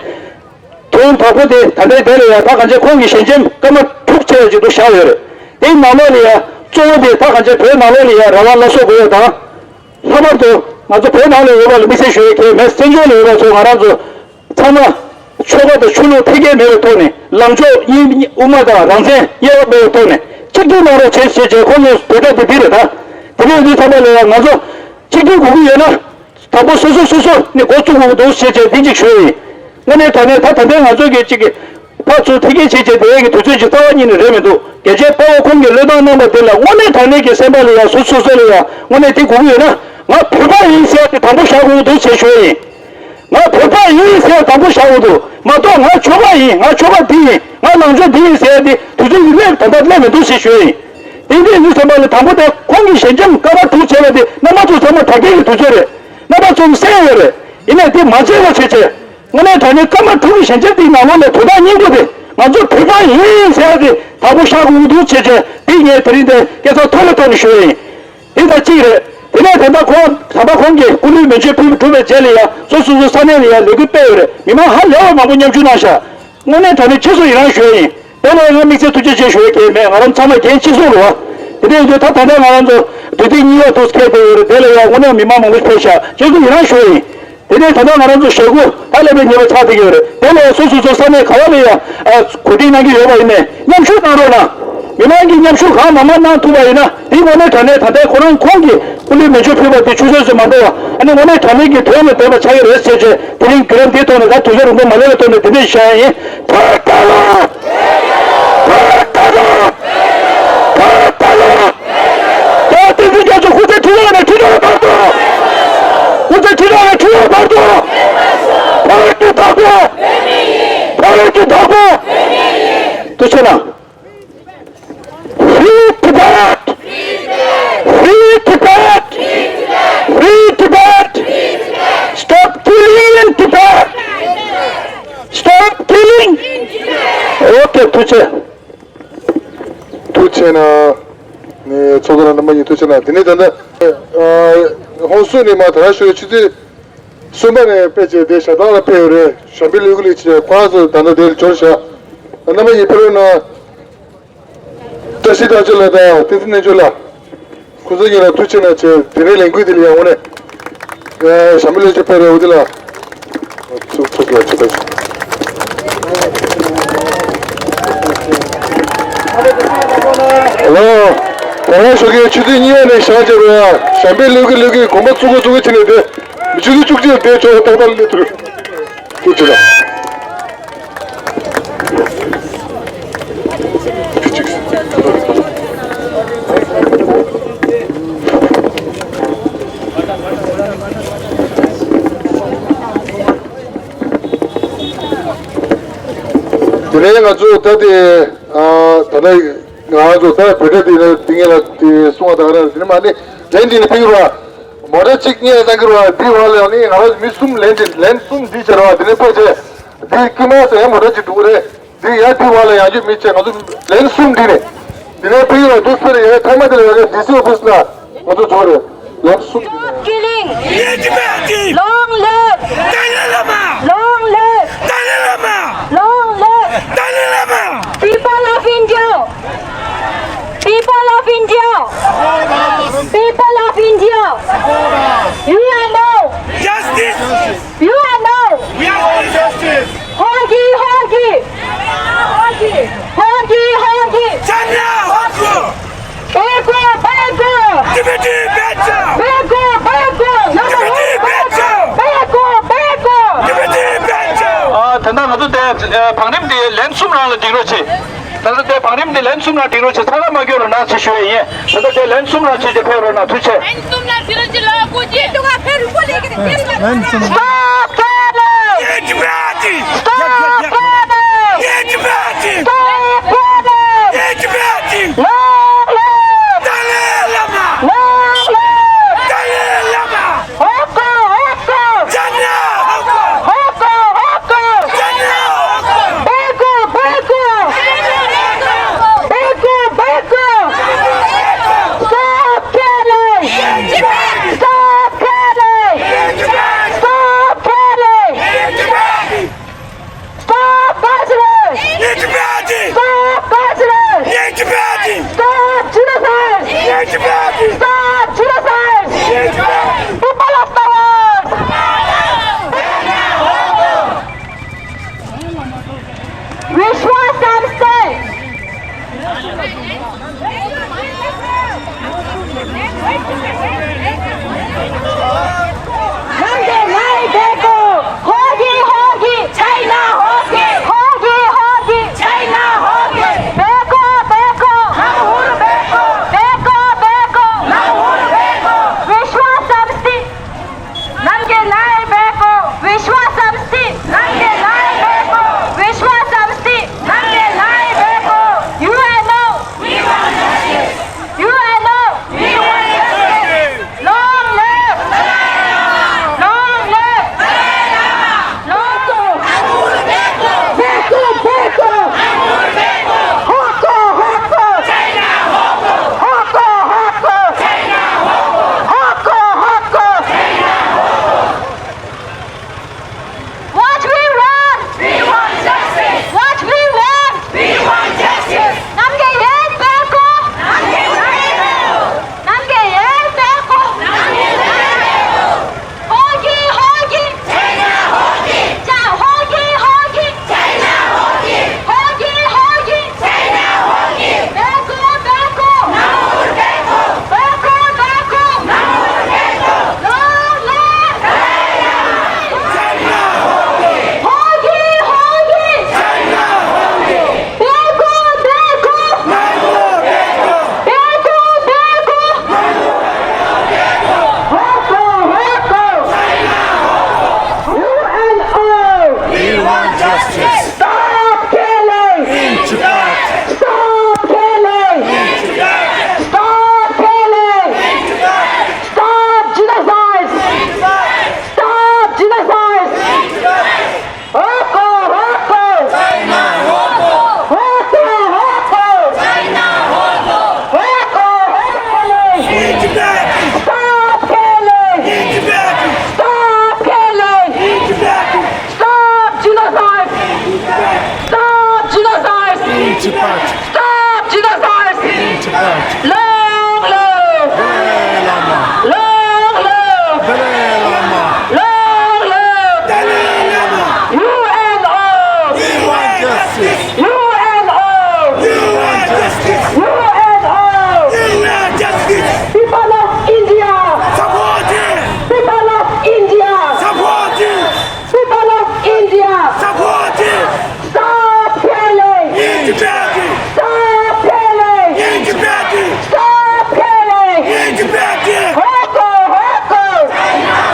དོན་དག་པོ་དེ་ད་ལྟའི་དེ་ལ་ཡང་ད་གང་ཅི་ཁོང་གི་ཞལ་ཆེམས་སྐར་མ་དྲུག་ཕྱེད་ཀ་ཅིག་ཏུ་བཞག་ཡོད་རེད། དེའི་ནང་ལོགས་ལ་ཡང་གཙོ་བོ་དེ་ད་གང་ཅི་བོད་ནང་ལོགས་ལ་ཡང་རང་དབང་སླར་གསོ་དགོས་ཡ་དང་། ལྷག་པར་དུ་ང་ཚོ་བོད་ནང་ལ་ཡོད་པ་ལ་དམིགས་བསལ་ཞུ་ཡ་གང་ཡང་མེད། བཙན་བྱོལ་ལ་ཡོད་པ་ཚོ་ང་རང་ཚོ་ཚང་མ་ཆོལ་ཁ་དང་ཆོས་ལུགས་འཐེན་འཁྱེར་མེད་པའི་ཐོག་ནས་ལངས་ཕྱོགས་དབྱིངས་དབུ་མ་དང་རང་བཙན་དབྱེ་བ་མེད་པའི་ཐོག་ནས་གཅིག་སྒྲིལ་གནང་རོགས་བྱེད་ཞེས་བྱས་ཁོང་ཚོས་འབོད་སྒྲ་དེ་འདི་རེད། ད་དེ་འདྲ་ཡིན་དུས་ཚང་མ་ལ་ཡང་ང་ཚོ་གཅིག་སྒྲིལ་དགོས་ཀྱི་ཡོད་ན། དང་པོ་སོ་སོ་སོ་སོ་ནས་འགོ་བཙུགས་དགོས་འདུག་ཟེར་བྱས་འདི་གཅིག་ཞུས་ཡིན། དངོས་གནས་དྲང་གནས་ད་ད་ལྟའི་ང་ཚོ་གི་གཅིག་གི་ཕར་ཚུར་ཐད་ཀའི་བྱེད་བྱེད་དེ་གི་དུས་ཚོད་ཅིག་རྩ་བ་ཉིད་ནས་རེད་མི་འདུག་རྒྱལ་གཅེས་དཔའ་བོ་ཁོང་གི་བློས་བཏང་གནང་བ་དེ་ལ་དངོས་གནས་དྲང་གནས་ཀྱི་སེམས་པ་ལ་ཡང་སོ་སོ་སོ་ལ་ཡང་དངོས་གནས་དེ་དགོས་ཀྱི་ཡོད་ན། ང་བོད་པ་ཡིན་ཟེར་ཏེ་དང་པོ་བཞག་དགོས་འདུག་ཟེར་ཞུ་ཡིན། ང་བོད་པ་ཡིན་ཟེར་དང་པོ་བཞག་དགོས་འདུག་མ་གཏོགས་ང་ཆོལ་ཁ་ཡིན། ང་ཆོལ་ཁ་འདི་ཡིན། ང་ལངས་ཕྱོགས་འདི་ཡིན་ཟེར་ཏེ་དུས་ཚོད་ཀྱི་སླེབས་ད་ལྟ་སླེབས་མི་འདུག་ཟེར་ཞུ་ཡིན། དེ་འདྲའི་མི་ཚང་མ་ལ་དང་པོ་དེ་ཁོང་གི་ཞལ་འཆམ་སྐར་མ་དྲུག་བྱས་པ་དེ་རྣམ་པ་ཚོ་ཚང་མ་དྲག་སྐྱེད་ཀྱི་དུས་ཚོད་རེད། རྣམ་པ་ཚོ་གསན་ཡོད་རེད། ཡིན་ནའི་དེ་མ་བྱས་པ་བྱས་བྱས། དངོས་གནས་དྲང་གནས་སྐར་མ་དྲུག་གི་ཞལ་འཆམ་དེའི་ནང་ལོགས་ནས་དོན་དག་སྙིང་པོ་དེ་ང་ཚོ་བོད་པ་ཡིན་ཟེར་ཡ་དེ་དང་པོ་བཞག་དགོས་ཀྱི་འདུག་བྱས་བྱས། དེ་ངས་དེ་རིང་འདི་སྐད་ཆ་ཐོག་ལ་ཐོག་ནས་ཞུ་ཡ་ཡིན། དེ་ལྟར་གཅིག་རེད། དེ་ནས་ད་ལྟ་ཁོང་ད་ལྟ་ཁོང་གིས་སྐུ་ལུས་མེ་མཆོད་ཕུལ་གྲུབ་པའི་རྗེས་ལ་ཡང་སོ་སོ་སོ་ས་གནས་ལ་ཡང་ལས་འགུལ་སྤེལ་ཡོད་རེད། མི་མང་ཧ་ལས་པ་མང་པོ་མཉམ་ཞུགས་གནང་ཤག་དངོས་གནས་དྲང་གནས་ཁྱེད་ཚོ་ཡི་རང་ཞུ་ཡ་ཡིན། དེ་ལ་ཡང་དམིགས་བསལ་ཐུགས་རྗེ་ཆེ་ཞུ་ཡ་གལ་མེད། ང་རང་ཚང་མ་འགན་གཅིག་མཚུངས་རེད་བ། དེ་འདྲ་ཡིན་དུས་ད་ད་ལྟ་ང་རང་ཚོ་དུས་ཚོད་གཉིས་པ་འདུག་སྐད་སྤེལ་ཡོད་རེད། དེ་ལ་ཡང་དངོས་གནས་མི་མང་མང་པོ་ཕེབས་ཤག་ཁྱེད་ཚོ་ཡི་རང་ཞུ་ཡ་ཡིན། དེ་ནས་ད་ལྟ་ང་རང་ཚོ་ཞོགས་པ་ད་སླེབས་པའི་ཉེས་པ་ཆགས་བསྡད་ཀྱི་ཡོད་རེད། དེ་ལ་སོ་སོ་སོ་ས་གནས་ག་བ་ལ་ཡང་གོ་སྒྲིག་གནང་གི་ཡོད་པ་ཡིན་ནའི་མཉམ་ཞུགས་གནང་རོགས་གནང་། མི་མང་གིས་མཉམ་ཞུགས་གང་མང་མང་གནང་ཐུབ་པ་ཡིན་ན། དེ་དངོས་གནས་དྲང་གནས་ད་ལྟའི་ཁོ་རང་ཁོང་གིས་སྐུ་ལུས་མེ་མཆོད་ཕུལ་བ་དེ་ཆུད་ཟོས་སུ་མ་འགྲོ་བ། ཨ་ནི་དངོས་གནས་དྲང་གནས་ཀྱི་དོན་ལ་འབད་པ་ཆགས་ཀྱི་རེད་ཟེར་བྱས། དེ་རིང་བརྒྱུད་ལམ་འདིའི་ཐོག་ནས་ད་དུས་ཚོད་རིང་པོ་མ་ལོན་པའི་ཐོག་ནས་འདི་འདྲ་བཤད་ཡ་ཡིན། བོད་རྒྱལ་ལོ། བོད་རྒྱལ་ལོ། བོད་རྒྱལ་ལོ། བོད་བསྟན་འཛིན་རྒྱ་མཚོ་སྐུ་ཚེ་ཁྲི་ལོ་ནས་ཁྲི་ལོར་བར་དུ། སྐུ་ཚེ་ཁྲི་ལོ་ནས་ཁྲི་ལོར་བར་དུ། བོད་ཀྱི་བདག་པོ། བོད་ཀྱི་བདག་པོ། ཐུགས་རྗེ་གནང་། Free Tibet! Free Tibet! Free Tibet! Stop killing in Tibet! Stop killing! Okay, ཐུགས་རྗེ་ཆེ། ཐུགས་རྗེ་གནང་། ནས་ཚོགས་གཙོ་ལགས་རྣམ་པ་གཉིས་ཐུགས་རྗེ་གནང་། དེ་ནས་ད་ལྟ་ཧོན་སུར་ནས་མར་དར་ཤོར་ཆུ་ཚོད་གསུམ་པ་ནས་ཕེབས་བྱས་དེ་ཞལ་ཐང་ལ་ཕེབས་ཡོད་རེད། ཞབས་པད་སླེབས་ཀྱི་ལེགས་ཆེ། ཁོ་རང་ཚོ་ད་ལྟ་དེར་འབྱོར་བཞག་རྣམ་པ་གཉིས་ཕེབས་རོགས་གནང་། བཀྲ་ཤིས་རྟགས་མཆོག་ལགས་དང་བསྟན་འཛིན་རྣལ་འབྱོར་ལགས། ཁོང་ཚོ་གཉིས་ལ་ཐུགས་རྗེ་ཆེ་གནང་བྱས། དེ་རིང་ལས་འགུལ་འདི་ལ་ཡང་དངོས་གནས་ཞབས་པད་སླེབས་ཆེ་ཕེབས་རེད། འོ་དེ་ལ་ཚུགས་ཚུགས་ལ་ཆེ་ཐག་ཆེ། ཧེ་ལོ། ད་རང་ཞོགས་ཀའི་ཆུ་ཚོད་གཉིས་པ་ནས་བཞག་བྱས་རོགས་ཡ། ཞབས་པད་སླེབས་ཀྱི་སླེབས་ཀྱི་གོམ་པ་བཙུགས་གི་བཙུགས་གི་བྱས་ནས་བསྡད། མི་ཆུ་ཚོད་བཅུ་གཅིག་བསྡད་ཆོག་ཏག་ཏག་སླེབས་ཐུབ། ཐུགས་རྗེ་གནང་། དེ་ནས་ང་ཚོ་ད་ལྟ་ཨ་ད་ལྟ་ང་ཚོ་ད་བོད་སྒྲ་དེ་ནས་དེ་ངེད་ལ་དེ་གསུང་བ་དང་ར་དེ་ནས་མ་ནི་ལན་དེ་ནས་ཕིག་རོ། མོ་ཊ་གཅིག་གཉིས་ལ་བཏང་གི་རོ། དེ་བ་ལ་ནི་ང་རང་མི་གསུམ་ལན་དེ་ལན་གསུམ་འདི་བྱེད་རོ། དེ་ནས་ཕེབས་བྱས་དེ་ཀི་མ་ཟེར་ཡ་མོ་ཊ་གཅིག་འགྲོ་གི་རེད། དེ་ཡ་དེ་བ་ལ་ཡང་རྒྱུ་མི་བྱེད། ང་ཚོ་ལན་གསུམ་འདི་ནས་དེ་ནས་ཕིག་རོ། དུ་སེ་རེ་ཡ་ཐ་མ་དེ་ལ་ཡ་ཌི་སི་ཨོ་ཕི་སི་ལ་ང་ཚོ་འགྲོ་རེད། ལན་གསུམ་འདི་ནས། Killing! Long live! Dalai Lama! Long live! Dalai Lama! Long live! Dalai Lama! People of India! People of India! People of India! You and I! Justice! You and I! We want justice! Hogi, hogi! Hogi, hogi! Chanya hoku! Bego, bego! Tibeti becho! Bego, bego! Tibeti becho! Bego, bego! Tibeti becho! ཨ། ད་ལྟ་ང་ཚོ་དེ་བང་རིམ་དེ་ལན་གསུམ་རང་ལ་སྒྲིག་རོགས་བྱེད། ད་ལྟ་དེ་བང་རིམ་དེ་ལན་གསུམ་རང་སྒྲིག་རོགས་བྱེད། ཚང་མ་མ་སྐྱོར་རོགས་གནང་ཞེས་ཞུ་ཡས་ཡིན། ད་ལྟ་དེ་ལན་གསུམ་རང་བྱེད་ཀྱི་ཕེབས་རོགས་གནང་། ཐུགས་རྗེ་ཆེ། Stop killing! Stop killing! Stop killing! Stop killing! Long live! Dalai Lama! Long live! Dalai Lama! Hoku! Hoku! Chanya hoku! Hoku! Hoku! Chanya hoku! Bego! Bego! Bego! Bego! Stop killing! Stop killing! Stop के न्याय बेको विश्व संस्थि, नंगे न्याय बेको विश्व संस्थि, नंगे न्याय Beko UNO, UNO, long live, long live, long live। What we want? We want justice. What we want? We want justice. Namge yet beko. Namge yet beko. Namge yet beko. Hogi, hogi. China hogi. Cha hogi, hogi. China hogi. Hogi, hogi. China hogi. Beko, beko. Namur beko. Beko, beko. Namur beko. Long live. China hogi. Hogi, hogi. China hogi. Beko, beko. Namur beko. Beko, beko. Hoko, hoko. U N O. We want justice. Stop killing. In Tibet. Stop killing. In Tibet. Stop killing. In Tibet. Stop genocide. In Tibet. Stop genocide. In Tibet. Hoko, hoko. China hoko. Hoko, hoko. China hoko. Hoko, hoko. In Tibet. Stop killing. In Tibet. Stop killing. In Tibet. Stop genocide. Stop genocide. In Tibet. Stop genocide! In Tibet. Long live! Dalai Lama! Long live! Dalai Lama! Long live! Dalai Lama! U N O! We want justice! U N O! We want justice! U N O! We want justice! People of India! Support it! People of India! Support it! People of India! Support it! Stop killing! In Tibet! Stop killing! In Tibet! Stop killing! In Tibet! Hoko, hoko!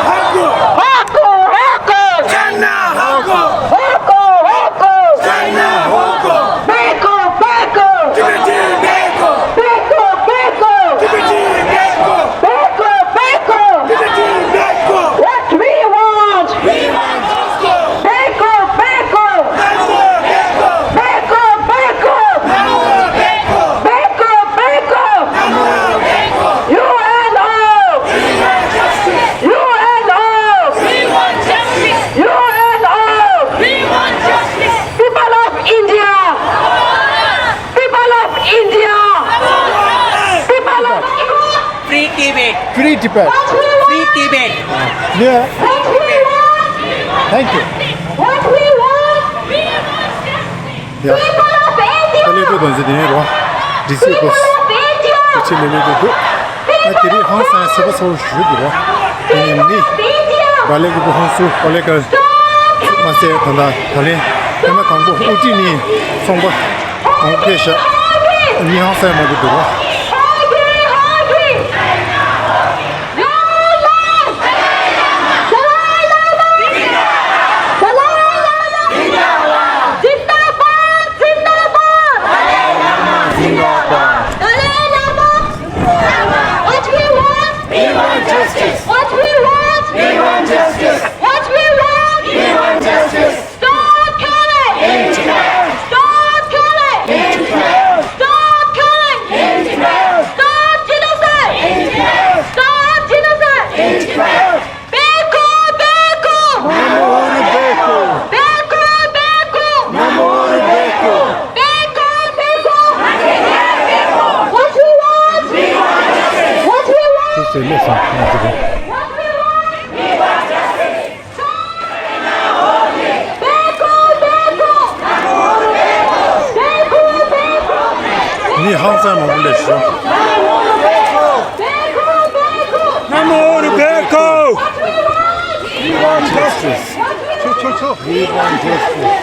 Hoko! Hoko, hoko! China hoko! Hoko, hoko! China hoko! Beko, beko! Tibet beko! Beko, beko! Tibet beko! Beko, beko! Tibet beko! What we want? We want justice! Beko, beko! Beko, beko! Beko, beko! Beko, beko! Beko, beko! U N O! We want justice! U N O! We want justice! U N O! We want justice! People of India! People of India! People of India! Free Tibet! Free Tibet! Free Tibet! Yeah. What we want! Thank you. What we want! Yeah. People of India! ད་ལས་འགྲོ་དང་ཟེར་དེ་ཡིན་རོ། ཌི་སི་ཨོ་ཕི་སི། People of India! ད་ཆེད་ལས་ལས་འགྲོ་འདུག་ད་དེ་རིང་ཧང་སང་ས་པ་ཚོར་ཞུ་དགོས་རོ། དེ་ནི་མི་རྦ་ལེ་གི་བུ་ཧོན་སུ་ཨོ་ལེ་ཀར་མ་ཟད་ད་ལྟ་ད་ལན་ཨ་མ་དང་པོ་ཨུ་ཏི་ནི་ཚོང་པ་མང་པོ་ཕེབས་ཤག་མི་ཧང་སང་མང་པོ་འདུག་རོ། What we want? We want justice. What we want? We want justice. What we want? We want justice. Stop killing! Stop killing! Stop killing! Stop genocide! Stop genocide! Beko, beko! Namor beko! Beko, beko! Namor beko! Beko, beko! What we want? What we want? What we want? མི་ཧང་སང་མང་པོ་སླེབས་སོང་། Namor beko! We want justice. We want justice.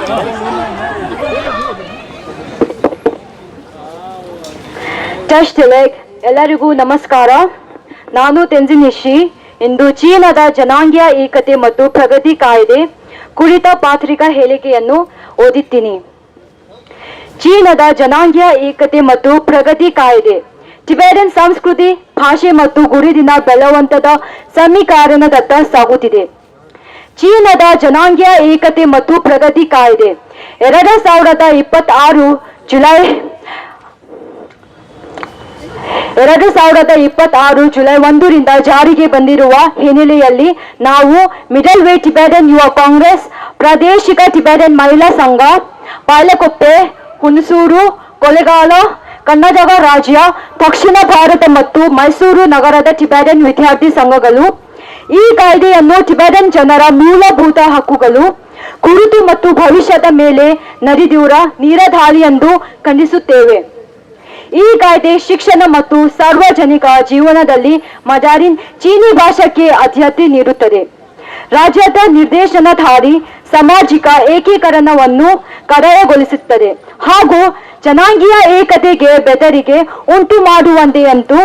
བཀྲ་ཤིས་བདེ་ལེགས། ཨེ་ལ་རི་གུ་ནམ་སྐར། ནང་ནུ་བསྟན་འཛིན་ཡེ་ཤེས། ཨིན་དུ་ཅི་ན་ད་ཇ་ནང་གི་ཨེ་ཀ་ཏེ་མ་ཏུ་པྲ་ག་ཏི་ཀ་ཡེ་ཏེ། ཀུ་རི་ད་པ་ཐི་རི་ཀ་ཧེ་ལེ་ཀེ་ཡ་ནུ་ཨོ་དི་ཏི་ནི། ཅི་ན་ད་ཇ་ནང་གི་ཨེ་ཀ་ཏེ་མ་ཏུ་པྲ་ག་ཏི་ཀ་ཡེ་ཏེ། Tibetan Samskriti Bhashe Mattu Guri Dina Balawantada Samikaranadatta Sagutide. China da Janangya Ekate Mattu Pragati Kaide. Erada Saurada Ipat Aru, July. Erada Saurada Ipat Aru, July Wandurinda Jarige Bandiruwa, Henele Yali, Nawu, Middle Way Tibetan Yuva Congress, Pradeshika Tibetan Mahila Sangha, Pailakoppe, Hunsuru, Kolegala, Karnataka Rajya, Dakshina Bharata Mattu, Mysuru Nagarada Tibetan Vidyarthi Sanghagalu, ಈ ಕಾಯ್ದೆಯನ್ನು ಟಿಬೆಟನ್ ಜನರ ಮೂಲಭೂತ ಹಕ್ಕುಗಳು, ಗುರುತು ಮತ್ತು ಭವಿಷ್ಯದ ಮೇಲೆ ನಡೆದಿರುವ ನೀರದಾಳಿ ಎಂದು ಖಂಡಿಸುತ್ತೇವೆ. ಈ ಕಾಯ್ದೆ ಶಿಕ್ಷಣ ಮತ್ತು ಸಾರ್ವಜನಿಕ ಜೀವನದಲ್ಲಿ ಮಜಾರಿನ್ ಚೀನಿ ಭಾಷೆಗೆ ಆದ್ಯತೆ ನೀಡುತ್ತದೆ. ರಾಜ್ಯದ ನಿರ್ದೇಶನಧಾರಿ ಸಾಮಾಜಿಕ ಏಕೀಕರಣವನ್ನು ಕಡ್ಡಾಯಗೊಳಿಸುತ್ತದೆ ಹಾಗೂ ಜನಾಂಗೀಯ ಏಕತೆಗೆ ಬೆದರಿಕೆ ಉಂಟು ಮಾಡುವಂತೆ ಎಂದು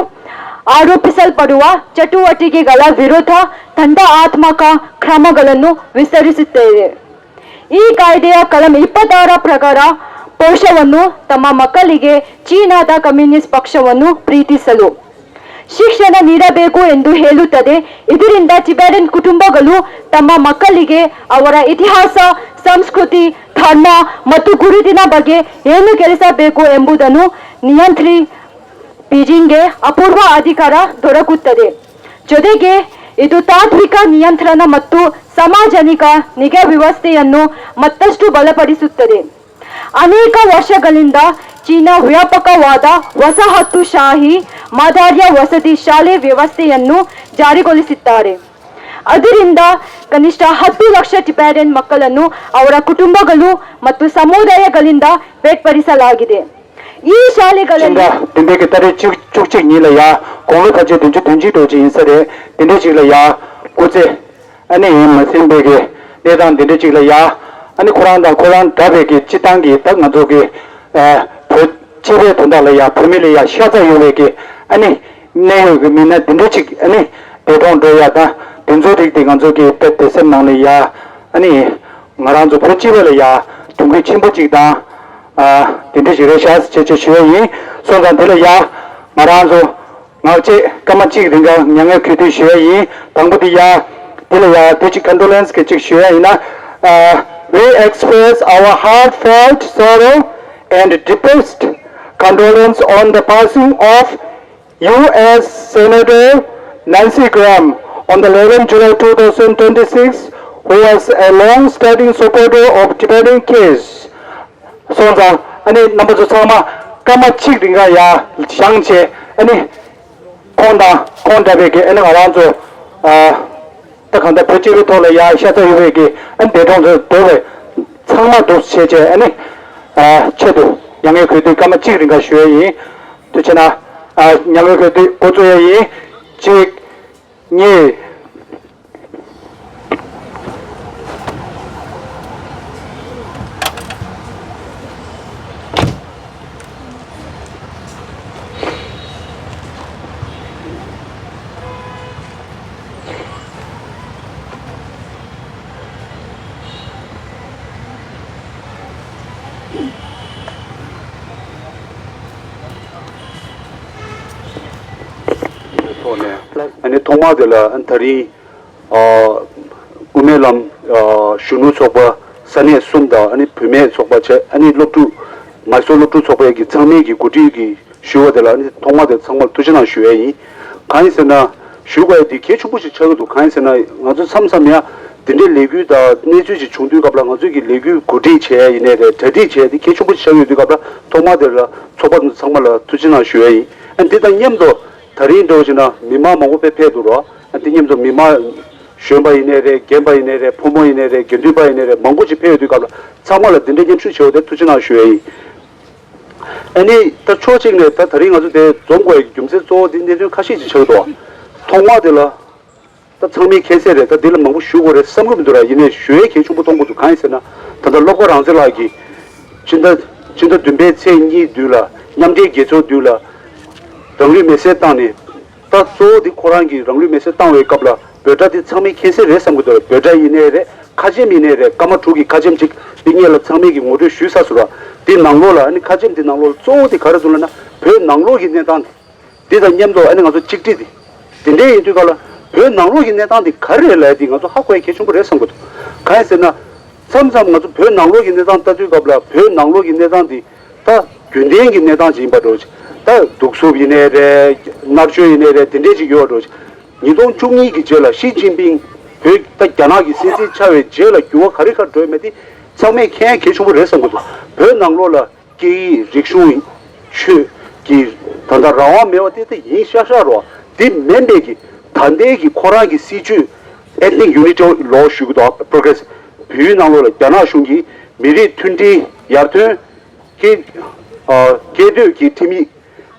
ಆರೋಪಿಸಲ್ಪಡುವ ಚಟುವಟಿಕೆಗಳ ವಿರುದ್ಧ ದಂಡಾತ್ಮಕ ಕ್ರಮಗಳನ್ನು ವಿಸ್ತರಿಸುತ್ತೇವೆ. ಈ ಕಾಯ್ದೆಯ ಕಲಂ ಇಪ್ಪತ್ತಾರ ಪ್ರಕಾರ ಪೋಷವನ್ನು ತಮ್ಮ ಮಕ್ಕಳಿಗೆ ಚೀನಾದ ಕಮ್ಯುನಿಸ್ಟ್ ಪಕ್ಷವನ್ನು ಪ್ರೀತಿಸಲು ಶಿಕ್ಷಣ ನೀಡಬೇಕು ಎಂದು ಹೇಳುತ್ತದೆ. ಇದರಿಂದ ಟಿಬೆಟನ್ ಕುಟುಂಬಗಳು ತಮ್ಮ ಮಕ್ಕಳಿಗೆ ಅವರ ಇತಿಹಾಸ, ಸಂಸ್ಕೃತಿ, ಧರ್ಮ ಮತ್ತು ಗುರುತಿನ ಬಗ್ಗೆ ಏನು ಕಲಿಸಬೇಕು ಎಂಬುದನ್ನು ನಿಯಂತ್ರಿ ಬೀಜಿಂಗ್ಗೆ ಅಪೂರ್ವ ಅಧಿಕಾರ ದೊರಕುತ್ತದೆ. ಜೊತೆಗೆ ಇದು ತಾತ್ವಿಕ ನಿಯಂತ್ರಣ ಮತ್ತು ಸಾಮಾಜಿಕ ನಿಗಾ ವ್ಯವಸ್ಥೆಯನ್ನು ಮತ್ತಷ್ಟು ಬಲಪಡಿಸುತ್ತದೆ. ಅನೇಕ ವರ್ಷಗಳಿಂದ ಚೀನಾ ವ್ಯಾಪಕವಾದ ವಸಾಹತುಶಾಹಿ ಮಾದರಿಯ ವಸತಿ ಶಾಲೆ ವ್ಯವಸ್ಥೆಯನ್ನು ಜಾರಿಗೊಳಿಸಿದ್ದಾರೆ. ಅದರಿಂದ ಕನಿಷ್ಠ ಹತ್ತು ಲಕ್ಷ ಟಿಬೆಟನ್ ಮಕ್ಕಳನ್ನು ಅವರ ಕುಟುಂಬಗಳು ಮತ್ತು ಸಮುದಾಯಗಳಿಂದ ಬೇರ್ಪಡಿಸಲಾಗಿದೆ. ಈ ಶಾಲೆಗಳಲ್ಲಿ དེ་འདྲའི་གི་ཏ་རིག་བཅུ་བཅུ་གཅིག་ཉིན་ལ་ཡ་དགུང་ལོ་ཕལ་ཆེར་བདུན་ཅུ་དོན་གཅིག་འགྲོ་ཅིག་ཡིན་ས་རེད། དེ་འདྲའི་ཅིག་ལ་ཡ་སྐུ་ཚེ་ཨ་ནི་ཡིན་མ་ཟིན་པའི་གི་གནས་སྟངས་དེ་འདྲའི་ཅིག་ལ་ཡ་ཨ་ནི་ཁོ་རང་དང་ཁོ་རང་འདྲ་བའི་གི་སྤྱི་བཏང་གི་ད་ང་ཚོ་གི་ཨ་བོད་སྤྱི་པའི་དོན་དག་ལ་ཡ་བོད་མི་ལ་ཡ་ཤ་ཚ་ཡོད་པའི་གི་ཨ་ནི་གནད་ཡོད་གི་མི་སྣ་དེ་འདྲའི་ཅིག་ཨ་ནི་འདས་གྲོངས་འགྲོ་ཡ་ད་དེ་ཚོའི་རིགས་དེ་ང་ཚོ་གི་དཔེ་དད་སེམས་ནང་ལ་ཡ་ཨ་ནི། ང་རང་ཚོ་བོད་སྤྱི་པ་ལ་ཡ་གྱོང་གུད་ཆེན་པོ་གཅིག་དང་། ཨ་དེ་འདྲ་ཞིག་རེད་ཤག་ཅེས་ཅེས་ཞུ་ཡ་ཡིན། སོང་ཙང་དེ་ལ་ཡ་ང་རང་ཚོ་ངག་བཅད་སྐར་མ་གཅིག་རིང་ག་མྱ་ངན་གུས་འདུད་ཞུ་ཡ་ཡིན། དང་པོ་དེ་ཡ་དེ་ལ་ཡ་དེ་གཅིག་ཀོན་ཌོ་ལེན་སི་གི་གཅིག་ཞུ་ཡ་ཡིན་ན། ཨ། We express our heartfelt sorrow and deepest condolence on the passing of U S Senator Nancy Graham on the eleventh July two thousand twenty-six, who was a long-standing supporter of Tibetan case. སོང་ཙང་ཨ་ནི་རྣམ་པ་ཚོ་ཚང་མ་སྐར་མ་གཅིག་རིང་ག་ཡ་བཞེངས་བྱས་ཨ་ནི་ཁོང་དང་ཁོང་འདྲ་བའི་གི་ཨ་ནི་ང་རང་ཚོ་ཨ། ད་གང་ལྟར་བོད་སྤྱི་པའི་ཐོག་ལ་ཡ་ཤ་ཚ་ཡོད་པའི་གི་ཨ་འདས་གྲོངས་ཚོ་འདོད་པའི་ཚང་མ་འདུག་བྱས་བྱས་ཨ་ནི་ཨ་ཆེད་དུ་མྱ་ངན་གུས་འདུད་སྐར་མ་གཅིག་རིང་ག་ཞུ་ཡ་ཡིན། དུ་ཆེ་ན་ཨ་མྱ་ངན་གུས་འདུད་འགོ་བཙུགས་ཡ་ཡིན། གཅིག་གཉིས། ཐོག་ནས་ཨ་ནི་ཐོག་མར་དེ་ལ་ཨ་ནི་ད་རིང་ཨ་དབུ་མའི་ལམ་ཨ་གཞོན་ནུ་ཚོགས་པ་ས་གནས་གསུམ་དང་ཨ་ནི་བུད་མེད་ཚོགས་པ་བྱས་ཨ་ནི་སློབ་ཕྲུག་མའི་སོར་སློབ་ཕྲུག་ཚོགས་པའི་གི་ཚང་མའི་གི་གོ་སྒྲིག་གི་ཞུ་བ་དེ་ལ་ནི་ཐོག་མ་དེ་ཚང་མར་ཐུགས་རྗེ་གནང་ཞུ་ཡ་ཡིན། གང་ཡིན་ཟེར་ན། ཞུ་དགོས་ཡ་དེ་གལ་ཆེན་པོ་ཞིག་ཆགས་ཀྱི་འདུག་གང་ཡིན་ཟེར་ན། ང་ཚོ་མཚམས་མཚམས་ཡང་དེ་འདྲའི་ལས་འགུལ་དང་གནས་ཚུལ་ཞིག་བྱུང་དུས་སྐབས་ལ་ང་ཚོས་ཀྱི་ལས་འགུལ་གོ་སྒྲིག་བྱས་ཡ་ཡིན་ནའི་རེད། གྲ་སྒྲིག་བྱས་ཡ་དེ་གལ་ཆེན་པོ་ཞིག་ཆགས་ཀྱི་ཡོད་དུས་སྐབས་ལ་ཐོག་མ་དེ་ལ་ཚོགས་པ་ཚང་མ་ལ་ཐུགས་རྗེ་གནང་ཞུ་ཡ་ཡིན། ཨ་འདི་དང་མཉམ་དུ་ད་རིང་འདྲ་བོ་ཞིག་ན་མི་མང་མང་པོ་དཔེ་ཕེབས་འདུག་རོ། ཨ་འདི་མཉམ་དུ་མི་མང་གཞོན་པ་ཡིན་ནའི་རེད། རྒན་པ་ཡིན་ནའི་རེད། ཕོ་མོ་ཡིན་ནའི་རེད། དགེ་འདུན་པ་ཡིན་ནའི་རེད། མང་པོ་ཞིག་ཕེབས་ཡོད་དུས་སྐབས་ལ་ཚང་མ་ལ་འདི་འདྲའི་མཉམ་ཞུགས་བྱས་ཡོད་དེ་ཐུགས་རྗེ་གནང་ཞུ་ཡ་ཡིན། ཨ་ནི་ད་ཕྱོགས་གཅིག་ནས་ད་ད་རིང་ང་ཚོ་དེ་འཛོམས་དགོས་ཡ་གི་རྒྱུ་མཚན་གཙོ་བོ་དེ་གནད་དོན་ཁ་ཤས་ཅིག་ཆགས་འདུག་ཐོག་མ་དེ་ལ་ ད་ཚང་མས་མཁྱེན་གསལ་རེད། ད་འདི་ལ་མང་པོ་ཞུ་དགོས་རེད་བསམ་གྱི་མི་འདུག་ར། ཡིན་ནའི་ཞུ་ཡས་གལ་ཆེན་པོ་མཐོང་གི་འདུག་གང་ཡིན་ཟེར་ན། ད་ལྟ་སློབ་དགའ་རང་བཙན་ལགས་ཀྱིས་ཕྱི་ཟླ་ཕྱི་ཟླ་བདུན་པའི་ཚེས་གཉིས་དུས་ལ་མཉམ་འབྲེལ་རྒྱལ་ཚོགས་དུས་ལ་རང་ལུས་མེར་སྲེག་བཏང་ནས། ད་གཙོ་བོ་འདི་ཁོ་རང་གིས་རང་ལུས་མེར་སྲེག་བཏང་བའི་སྐབས་ལ་འབོད་སྒྲ་འདི་ཚང་མས་མཁྱེན་གསལ་རེད་བསམ་གྱི་འདུག་འབོད་སྒྲ་ཡིན་ནའི་རེད། ཁ་ཆེམས་ཡིན་ནའི་རེད། སྐར་མ་དྲུག་གི་ཁ་ཆེམས་ཅིག་འདི་སྔོན་ལ་ཚང་མས་ཀྱི་ངོ་སྤྲོད་ཞུས་ཚར་སོང་ར། འདི་ནང་ལོགས་ལ་ཨ་ནི་ཁ་ཆེམས་འདི་ནང་ལོགས་ལ་གཙོ་བོ་འདི་ག་རེ་འདུག་ལབ་ན། བོད་ནང་ལོགས་ཀྱི་གནས་སྟངས་འདི། འདི་དང་མཉམ་དུ་ཨ་ནི་ང་ཚོ་གཅིག་སྒྲིལ་འདི། དེ་འདྲའི་ཡིན་དུས་ག་ལ་བོད་ནང་ལོགས་ཀྱི་གནས་སྟངས་འདི་ག་རེ་རེད་ལབ་ཡ་འདི་ང་ཚོ་ཧ་གོ་ཡ་གལ་ཆེན་པོ་རེད་བསམ་གྱི་འདུག་གང་ཡིན་ཟེར་ན། མཚམས་མཚམས་ང་ཚོ་བོད་ནང་ལོགས་ཀྱི་གནས་སྟངས་ལྟ་དུས་སྐབས་ལ་བོད་ནང་ལོགས་ཀྱི་གནས་སྟངས་འདི་ད་རྒྱུན་ལྡན་གྱི་གནས་སྟངས་ཅིག་ཡིན་པ་འདྲ་བོ་ཅིག་ད་གདུག་རྩུབ་ཡིན་ནའི་རེད། མནར་གཅོད་ཡིན་ནའི་རེད། དེ་འདྲའི་ཅིག་ཡོད་པ་འདྲ་བོ་ཅིག་ཉིས་སྟོང་བཅུ་གཉིས་ཀྱི་རྗེས་ལ་ཞི་ཅིན་ཕིང་བོད་ད་རྒྱ་ནག་གི་སྲིད་འཛིན་ཆགས་པའི་རྗེས་ལ་འགྱུར་བ་ག་རེ་ག་རེ་འགྲོ་ཡོད་མེད་དེ་ཚང་མས་མཁྱེན་ཡ་གལ་ཆེན་པོ་རེད་བསམ་གྱི་འདུག་བོད་ནང་ལོགས་ལ་སྐད་ཡིག་རིག་གཞུང་ཆོས་ཀྱི་ད་ལྟ་རང་དབང་མེད་པ་དེ་ད་ཡིན་ཤག་ཤག་རོ། དེ་མིན་པའི་གི་ད་ལྟའི་གི་ཁོ་རང་གི་སྲིད་བྱུས་Ethnic Unity Law ཞུ་གི་འདུག Progress བོད་ཡུལ་ནང་ལོགས་ལ་རྒྱ་ནག་གཞུང་གིས་མི་རིགས་མཐུན་སྒྲིལ་ཡར་ཐོན་གྱི་ཨ་སྐད་སྡོད་ཀྱི་ཁྲིམས་ཡིག་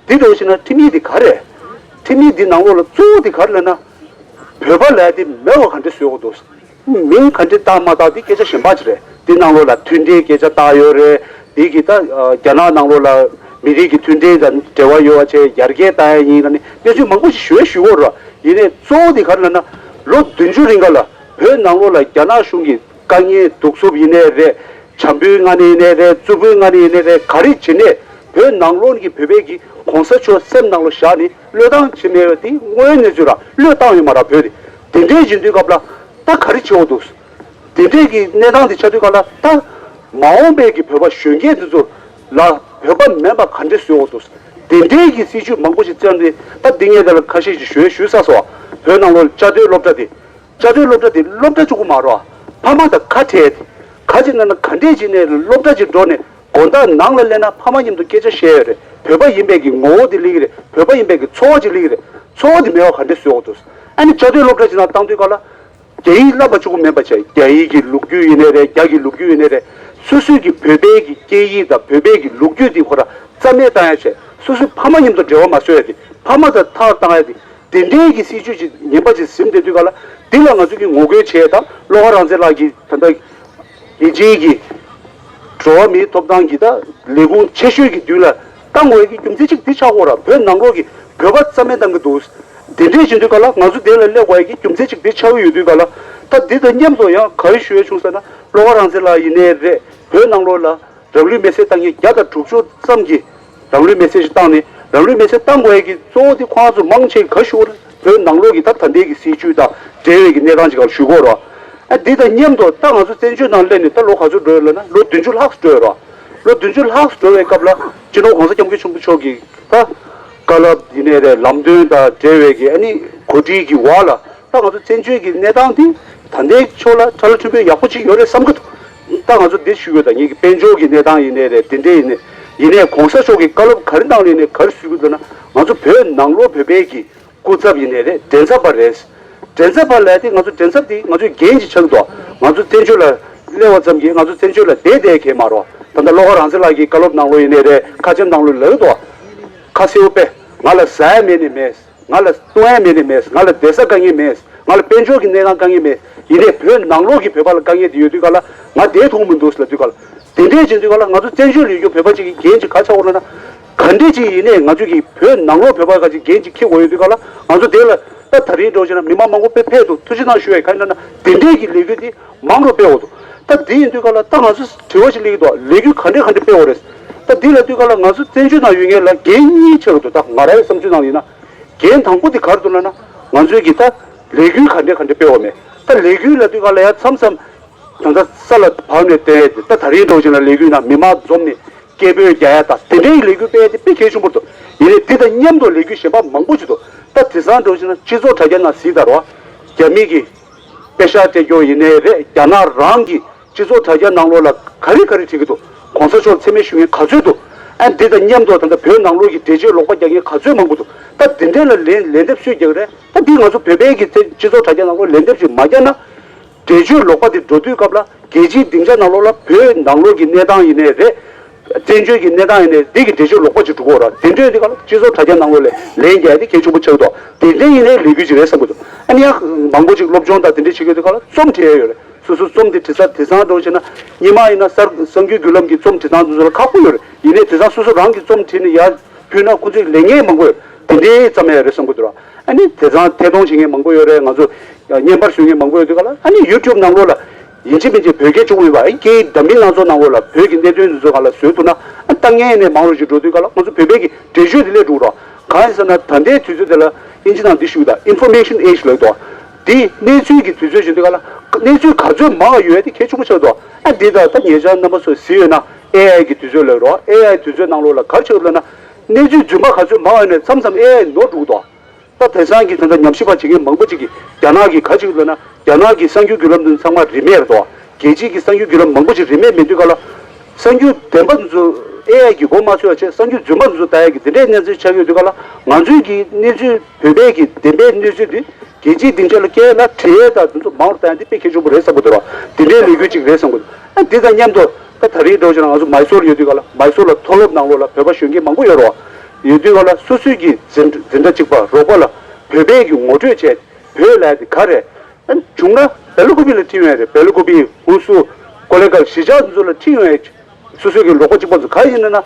འདི་འདྲ་བོ་ཞིག་ན་ཁྲིམས་ཡིག་འདི་ག་རེད། ཁྲིམས་ཡིག་འདི་ནང་ལོགས་ལ་གཙོ་བོ་འདི་ག་རེ་ལབ་ན། བོད་པ་ལབ་ཡ་འདི་མེད་པ་ག་འདྲ་བཟོས་ཡོད་འདུག་མིང་ག་འདྲ་བཏགས་མ་བཏགས་དེ་སྐད་ཆ་གཞན་པ་ཅིག་རེད། དེ་ནང་ལོགས་ལ་མཐུན་སྒྲིལ་སྐད་ཆ་བཏགས་ཡོད་རེད། དེ་གི་ད་རྒྱ་ནག་ནང་ལོགས་ལ་མི་རིགས་ཀྱི་མཐུན་སྒྲིལ་དང་འབྲེལ་བ་ཡོད་པ་བྱས་ཡར་རྒྱས་བཏང་ཡ་ཡིན་ལབ་ནས་གནས་ཚུལ་མང་པོ་ཞིག་ཞུ་ཡ་ཞུ་གི་ཡོད་རེད། ཡིན་ནའི་གཙོ་བོ་དེ་ག་རེ་ལབ་ན། ལོ་བདུན་ཅུ་རིང་ག་ལ་བོད་ནང་ལོགས་ལ་རྒྱ་ནག་གཞུང་གིས་དཀའ་ངལ་གདུག་རྩུབ་ཡིན་ནའི་རེད། བྱམས་པོའི་ངང་ནས་ཡིན་ནའི་རེད། རྩུབ་པོའི་ངང་ནས་ཡིན་ནའི་རེད། ག་རེ་བྱས་ནའི་བོད་ནང་ལོགས་ཀྱི་བོད་པའི་གི་གོང་ས་མཆོག་སེམས་ནང་ལ་བཞག་ནས། བློས་བཏང་བྱེད་མེད་པ་དེ་དངོས་ཡོད་གནས་ཚུལ་ར། བློས་བཏང་ཡོད་མ་ར་བོད་དེ། དེ་འདྲའི་ཡིན་དུས་སྐབས་ལ་ད་ག་རེ་བྱེད་འོ་འདུག་དེ་འདྲའི་གི་གནས་སྟངས་དེ་ཆགས་དུས་སྐབས་ལ་ད་མ་འོངས་པའི་གི་བོད་པ་གཞོན་སྐྱེས་དེ་ཚོ་ལ་བོད་པ་མིན་པ་ག་འདྲ་བཟོས་འོ་འདུག་དེ་འདྲའི་གི་སྲིད་བྱུས་མང་པོ་ཞིག་བརྩམས་ཏེ། ད་འདི་ངས་དེ་ལ་ཁ་ཤས་ཤིག་ཞུ་ཞུས་ཚར་སོང་བ། བོད་ནང་ལོགས་བཅའ་སྡོད་སློབ་གྲྭ་དེ། བཅའ་སྡོད་སློབ་གྲྭ་དེ་སློབ་གྲྭ་གཅིག་པུ་མ་རེད་བ། ཕ་མ་དང་ཁ་བྲལ་ཏེ། ག་ཅིག་ན་ན་ག་འདྲས་ཅིག་ནས་སློབ་གྲྭ་ཅིག་འགྲོ་ནས། དགོང་དག་ནང་ལ་སླེབས་ན་ཕ་མ་མཉམ་དུ་སྐད་ཆ་བཤད་ཡོད་རེད། བོད་པ་ཡིན་པའི་གི་ངོ་བོ་དེ་སླེབས་ཀྱི་རེད། བོད་པ་ཡིན་པའི་གི་ཚོར་བ་ཅིག་སླེབས་ཀྱི་རེད། ཚོར་བ་དེ་མེད་པ་ག་འདྲས་བཟོས་འོ་འདུག་ཨ་ནི་བཅའ་སྡོད་སློབ་གྲྭ་ཅིག་ནང་བཏང་དུས་སྐབས་ལ། རྒྱ་ཡིག་བསླབ་པ་གཅིག་པུ་མིན་པ་བྱས། རྒྱ་ཡིག་གི་ལོ་རྒྱུས་ཡིན་ནའི་རེད། རྒྱ་གི་ལོ་རྒྱུས་ཡིན་ནའི་རེད། སོ་སོའི་གི་བོད་པའི་གི་སྐད་ཡིག་དང་བོད་པའི་གི་ལོ་རྒྱུས་དེ་ཁོ་ར་རྩ་མེད་བཏང་ཡ་བྱས། སོ་སོའི་ཕ་མ་མཉམ་དུ་འབྲེལ་བ་མ་བཟོ་ཡ་དེ། ཕ་མ་དང་ཐག་བཏང་ཡ་དེ། དེ་འདྲའི་གི་སྲིད་བྱུས་ཅིག་ངན་པ་ཅིག་ཟིན་བསྡད་དུས་ག་ལ། འདི་ལ་ང་ཚོ་གི་ངོ་རྒོལ་བྱས་དང་། བློ་དགའ་རང་བཙན་ལགས་ཀྱིས་ད་ལྟ་རྒྱལ་སྤྱིའི་གི་འགྲོ་བ་མིའི་ཐོབ་ཐང་གི་ད་ལས་ཁུངས་ཆེ་ཤོས་ཀྱི་མདུན་ལ་བཏང་དགོས་ཀྱི་རྒྱུ་མཚན་ཅིག་འདི་ཆགས་ཀྱི་ཡོད་ར། བོད་ནང་ལོགས་ཀྱི་བོད་པ་རྩ་མེད་བཏང་གི་འདུག་དེ་འདྲའི་བྱེད་དུས་ག་ལ་ང་ཚོ་དེ་ལ་སླེབས་དགོས་ཀྱི་རྒྱུ་མཚན་ཅིག་འདི་ཆགས་ཀྱི་ཡོད་དུས་ག་ལ། ད་འདི་དང་མཉམ་དུ་ཡང་ག་རེ་ཞུ་ཡ་བྱུང་ཟེར་ན། བློ་དགའ་རང་བཙན་ལགས་ཡིན་ནའི་རེད། བོད་ནང་ལོགས་ལ་རང་ལུས་མེར་སྲེག་བཏང་མཁན་བརྒྱ་དང་དྲུག་ཅུ་ཙམ་གྱིས་རང་ལུས་མེར་སྲེག་ཞིག་བཏང་ནས། རང་ལུས་མེར་སྲེག་བཏང་དགོས་ཀྱི་གཙོ་བོ་དེ་ཁོང་ཚོ་མང་ཆེ་ག་ཞུ་བར་བོད་ནང་ལོགས་ཀྱི་ད་ད་ལྟའི་གི་སྲིད་བྱུས་དང་འབྲེལ་བའི་གི་གནས་སྟངས་ཅིག་ག་ཞུ་དགོས་རེད། ཨ་འདི་དང་མཉམ་དུ་ད་ང་ཚོ་བཙན་བྱོལ་ནང་སླེབས་ནས་ད་ལོ་ག་ཚོད་འགྲོ་ཡོད་ལབ་ན། ལོ་བདུན་ཅུ་ལྷག་ཙམ་འགྲོ་ཡོད་རེད། ལོ་བདུན་ཅུ་ལྷག་ཙམ་འགྲོ་བའི་སྐབས་ལ་སྤྱི་ནོར་༸གོང་ས་༸སྐྱབས་མགོན་ཆེན་པོ་མཆོག་གིས་ད་བཀའ་སློབ་ཡིན་ནའི་རེད། ལམ་སྟོན་དང་འབྲེལ་བའི་གི་ཨ་ནི་གོ་སྒྲིག་གི་འོག་ལ། ད་ང་ཚོ་བཙན་བྱོལ་གྱི་གནས་སྟངས་འདི་ད་ལྟའི་ཆོག་ལ་ཁྲ་ལ་ཁྲིམས་དཔོན་ཡག་པོ་ཅིག་ཡོད་རེད་བསམ་གི་འདུག་ད་ང་ཚོ་འདི་ཞུ་དགོས། ད་ངེད་ཀྱི་དཔལ་འབྱོར་གྱི་གནས་སྟངས་ཡིན་ནའི་རེད། དེ་འདྲས་ཡིན་ནའི་ཡིན་ནའི་༸གོང་ས་མཆོག་གིས་བཀའ་སློབ་ག་རེ་གནང་ལེ་ནས་ག་རེ་ཞུ་གི་འདུག་ན། ང་ཚོ་བོད་ནང་ལོགས་བོད་པའི་གི་སྐུ་ཚབ་ཡིན་ནའི་རེད། མགྲིན་ཚབ་པ་རེད། མགྲིན་ཚབ་པ་ལབ་དེ་ང་ཚོ་མགྲིན་ཚབ་དེ་ང་ཚོའི་འགན་ཅིག་ཆགས་འདུག་ང་ཚོ་བཙན་བྱོལ་ལ་སླེབས་པ་ཙམ་གྱིས་ང་ཚོ་བཙན་བྱོལ་ལ་བསྡད་བསྡད་མཁན་མ་རེད། ད་ལྟ་བློ་དགའ་རང་བཙན་ལགས་ཀྱིས་བཀའ་སློབ་གནང་ལོ་ཡིན་ནའི་རེད། ཁ་ཆེམས་གནང་ལོ་ལབ་ཀྱི་འདུག་ཁ་གསལ་པོ་དཔེ། ང་ལ་ཟ་ཡ་མེད་ནི་མེད། ང་ལ་བཏུང་ཡ་མེད་ནི་མེད། ང་ལ་བསྡད་ས་དཀའ་ངལ་མེད། ང་ལ་དཔལ་འབྱོར་གྱི་གནས་སྟངས་དཀའ་ངལ་མེད། ཡིན་ནའི་བོད་ནང་ལོགས་ཀྱི་བོད་པ་ལ་དཀའ་ངལ་དེ་ཡོད་དུས་ག་ལ་ང་བསྡད་ཐུབ་མི་འདུག་ཟེར་ལབ་དུས་ག་ལ། དེ་འདྲས་བྱེད་དུས་ག་ལ་ང་ཚོ་བཙན་བྱོལ་ལ་ཡོད་རྒྱུ་བོད་པ་ཅིག་གི་འགན་ཅིག་ག་ཆགས་འོ་ན། ག་འདྲས་ཅིག་ཡིན་ནའི་ང་ཚོ་གི་བོད་ནང་ལོགས་བོད་པ་ག་ཅིག་འགན་ཅིག་འཁྱེར་དགོས་ཡོད་དུས་ག་ལ། ང་ཚོ་དེ་ལ་ད་ད་རིང་འགྲོ་བྱས་ན་མི་མང་མང་པོ་དཔེ་ཕེབས་འདུག་ཐུགས་རྗེ་གནང་ཞུ་ཡ་ག་ཡིན་ན་ན། དེ་འདྲས་ཀྱི་ལས་འགུལ་དེ་མང་རུ་སྤེལ་འོ་འདུག་ད་འདི་ཡིན་དུས་ག་ལ་ད་ང་ཚོ་དྲི་བ་ཞིག་སླེབས་ཀྱི་འདུག་ལས་འགུལ་ག་འདྲས་ག་འདྲས་སྤེལ་འོ་རེད། ད་འདི་ལབ་དུས་ག་ལ་ང་ཚོ་བཙན་བྱོལ་ནང་ཡོད་མཁན་ལ་འགན་གཉིས་ཆགས་ཀྱི་འདུག་ད་ང་རའི་བསམ་ཚུལ་ནང་ཡིན་ན། འགན་དང་པོ་དེ་ག་རེ་འདུག་ལབ་ན། ང་ཚོའི་གི་ད་ལས་འགུལ་ག་འདྲས་ག་འདྲས་སྤེལ་བ་མེད། ད་ལས་འགུལ་ལབ་དུས་ག་ལ་ཡ་མཚམས་མཚམས་ད་ལྟ་ས་ལ་བབས་ནས་བསྡད་དེ། ད་ད་རིང་འགྲོ་བྱས་ན་ལས་འགུལ་ནང་མི་མང་འཛོམས་ནས་སྐད་འབོད་རྒྱག་ཡ་དང་དེ་འདྲའི་ལས་འགུལ་སྤེལ་ཡ་དེ་དཔེ་གལ་ཆེན་པོ་འདུག་ཡིན་ནའི་དེ་དང་མཉམ་དུ་ལས་འགུལ་གཞན་པ་མང་པོ་ཞིག་འདུག་ད་དེང་སང་འགྲོ་བྱས་ན་སྤྱི་ཚོགས་དྲ་རྒྱ་ནང་གཟིགས་དང་རོ། རྒྱ་མི་གི་པེ་ཤག་སྤྲད་རྒྱུ་ཡིན་ནའི་རེད། རྒྱ་ནག་རང་གི་སྤྱི་ཚོགས་དྲ་རྒྱ་ནང་ལོགས་ལ་ག་རེ་ག་རེ་བྲིས་ཀྱི་འདུག་གོང་ས་མཆོག་མཚན་སྨད་ཞུ་མཁན་ག་ཚོད་འདུག་ཨ་འདི་དང་མཉམ་དུ་ད་ལྟ་བོད་ནང་ལོགས་ཀྱི་འགྲེལ་བརྗོད་ལོག་པ་རྒྱག་མཁན་ག་ཚོད་མང་པོ་འདུག་ད་འདི་འདྲ་ལ་ལན་ལན་འདེབས་སུས་རྒྱག་རེད། ད་འདི་ང་ཚོ་བོད་པའི་གི་ཚེ་སྤྱི་ཚོགས་དྲ་རྒྱ་ནང་ལོགས་ལན་འདེབས་ཅིག་མ་རྒྱག་ན། འགྲེལ་བརྗོད་ལོག་པ་འདི་འགྲོ་དུས་སྐབས་ལ་རྒྱལ་སྤྱིའི་སྡིངས་ཆ་ནང་ལོགས་ལ་བོད་ནང་ལོགས་ཀྱི་གནས་སྟངས་ཡིན་ནའི་རེད། བཙན་བྱོལ་གྱི་གནས་སྟངས་ཡིན་ནའི་འདི་གི་འགྲེལ་བརྗོད་ལོག་པ་ཅིག་འགྲོ་གི་ཡོད་ར། དེ་འདྲ་ཡིན་དུས་ག་ལ་སྤྱི་ཚོགས་དྲ་རྒྱ་ནང་ལོགས་ལ་ལན་རྒྱག་ཡ་དེ་གལ་ཆེན་པོ་ཆགས་འདུག་དེ་འདྲ་ཡིན་ནའི་ལས་འགུལ་ཅིག་རེད་བསམ་གྱི་འདུག་ཨ་ནི་ཡང་མང་པོ་ཅིག་སློབ་སྦྱོང་དང་དེ་འདྲ་བྱེད་ཀྱི་ཡོད་དུས་ག་ལ་རྩོམ་བྲིས་ཡ་ཡོད་རེད། སོ་སོ་རྩོམ་དེ་བྲིས་ས་དེང་སང་འདྲ་བོ་བྱས་ན་སྔོན་མ་ཡིན་ན་གསར་གསར་འགྱུར་བརྒྱུད་ལམ་གྱི་རྩོམ་བྲིས་སྟངས་དེ་ཚོ་ལ་ཁག་པོ་ཡོད་རེད། ཡིན་ནའི་དེང་སང་སོ་སོ་རང་གི་རྩོམ་བྲིས་ནས་ཡར་ཕུལ་ན་ཁོ་ཚོས་ལེན་མཁན་མང་པོ་ཡོད། དེ་འདྲའི་རྩོམ་ཡ་རེད་བསམ་གྱི་འདུག་ར། ཨ་ནི་དེང་སང་ཐད་གཏོང་བྱེད་མཁན་མང་པོ་ཡོད་རེད། ང་ཚོ་བརྙན་པར་བཟོ་མཁན་མང་པོ་ཡོད་དུས་ག་ལ། ཨ་ནི་ཡུ་ཊུབ་ནང་ལོགས་ལ་ཡིན་གཅིག་མིན་གཅིག་བོད་སྐད་བཅུག་མེད་པ། ཨ་ནི་སྐད་ཡིག་འདྲ་མིན་སྣ་ཚོགས་ནང་ལོགས་ལ་བོད་ཀྱི་གནད་དོན་དེ་ཚོ་ག་ལ་བཟོས་ཐུབ་ན། ཨ་ལྟ་མཁན་ནས་མང་རུ་ཞིག་འགྲོ་དུས་ག་ལ་ང་ཚོ་བོད་པའི་གི་འགྲེལ་བརྗོད་དེ་སླེབས་འགྲོ་གི་ར། གང་ཡིན་ཟེར་ན་ད་ལྟའི་དུས་ཚོད་དེ་ལ་ཨིན་ཇི་ནང་འདི་ཞུ་གི་ད་Information Age ལབ་འདུག་དེ་གནས་ཚུལ་གྱི་དུས་ཚོད་བྱེད་དུས་ག་ལ་གནས་ཚུལ་ག་ཚོད་མང་བ་ཡོད་དེ་གལ་ཆེན་པོ་ཆགས་འདུག་ཨ་འདི་ད་ད་ཉེ་ཆར་རྣམ་པ་ཚོས་གཟིགས་ཡོད་ན་ཨེ་ཨའི་གི་དུས་ཚོད་ལབ་རོགས། ཨེ་ཨའི་དུས་ཚོད་ནང་ལོགས་ལ་ག་རེ་ཆགས་འདུག་ལབ་ན། གནས་ཚུལ་རྫུན་མ་ག་ཚོད་མང་བ་ཡོད་ནས་མཚམས་མཚམས་ཨེ་ཨའི་ནོར་འགྲོ་གི་འདུག་ད་དེང་སང་གི་ད་ལྟ་ཉམས་ཞིབ་པ་བྱེད་མཁན་མང་པོ་ཅིག་གིས་རྒྱ་ནག་གིས་ག་ཅིག་ལབ་ན། རྒྱ་ནག་གི་གསར་འགྱུར་བརྒྱུད་ལམ་འདི་ཚང་མ་རིན་མེད་རེད་དོ། རྒྱལ་སྤྱིའི་གི་གསར་འགྱུར་བརྒྱུད་ལམ་མང་པོ་ཅིག་རིན་མེད་མེད་དུས་ག་ལ། གསར་འགྱུར་བདེན་པ་འདི་ཚོ་ཨེ་ཨའི་གིས་མགོ་མ་ཚོས་པ་བྱས། གསར་འགྱུར་རྫུན་མ་འདི་ཚོ་ལྟ་ཡ་གི་དེ་འདྲའི་གནས་ཚུལ་ཆགས་ཡོད་དུས་ག་ལ། ང་ཚོའི་གི་གནས་ཚུལ་བོད་པའི་གི་བདེན་པའི་གནས་ཚུལ་འདི་རྒྱལ་སྤྱིའི་སྡིངས་ཆ་ལ་བསྐྱལ་ན་བྲིས་ཡས་དང་འདི་ཚོ་མང་རུ་བཏང་ཡ་འདི་དཔེ་གལ་ཆེན་པོ་རེད་བསམ་གི་འདུག་ར། དེ་འདྲའི་ལས་འགུལ་ཅིག་རེད་བསམ་གི་འདུག་ཨ་འདི་དང་མཉམ་དུ་ད་ད་རེས་འདྲ་བོ་བྱས་ན་ང་ཚོ་མའི་སོར་ཡོད་དུས་ག་ལ། མའི་སོར་ལ་མཐོ་སློབ་ནང་ལོགས་ལ་བོད་པ་གཞོན་སྐྱེས་མང་པོ་ཡོད་རེད་བ། ཡོད་དུས་ག་ལ་སོ་སོའི་གི་འཛིན་འཛིན་གྲྭ་གཅིག་པ་རོགས་པ་ལ་བོད་པའི་གི་ངོ་སྤྲོད་བྱས། བོད་ལབ་ཡ་དེ་ག་རེད། ཨ་བྱུང་ན་སྦེལ་ཀོབ་པི་ལ་ཁྲིད་ཡོང་ཡ་རེད། སྦེལ་ཀོབ་པི་ཧུན་སུར་ཀོ་ལེ་གྷལ་གཞིས་ཆགས་འདི་ཚོ་ལ་ཁྲིད་ཡོང་ཡ། སོ་སོའི་གི་རོགས་པ་གཅིག་པ་ཚོ་ག་ཡིན་ན་ན།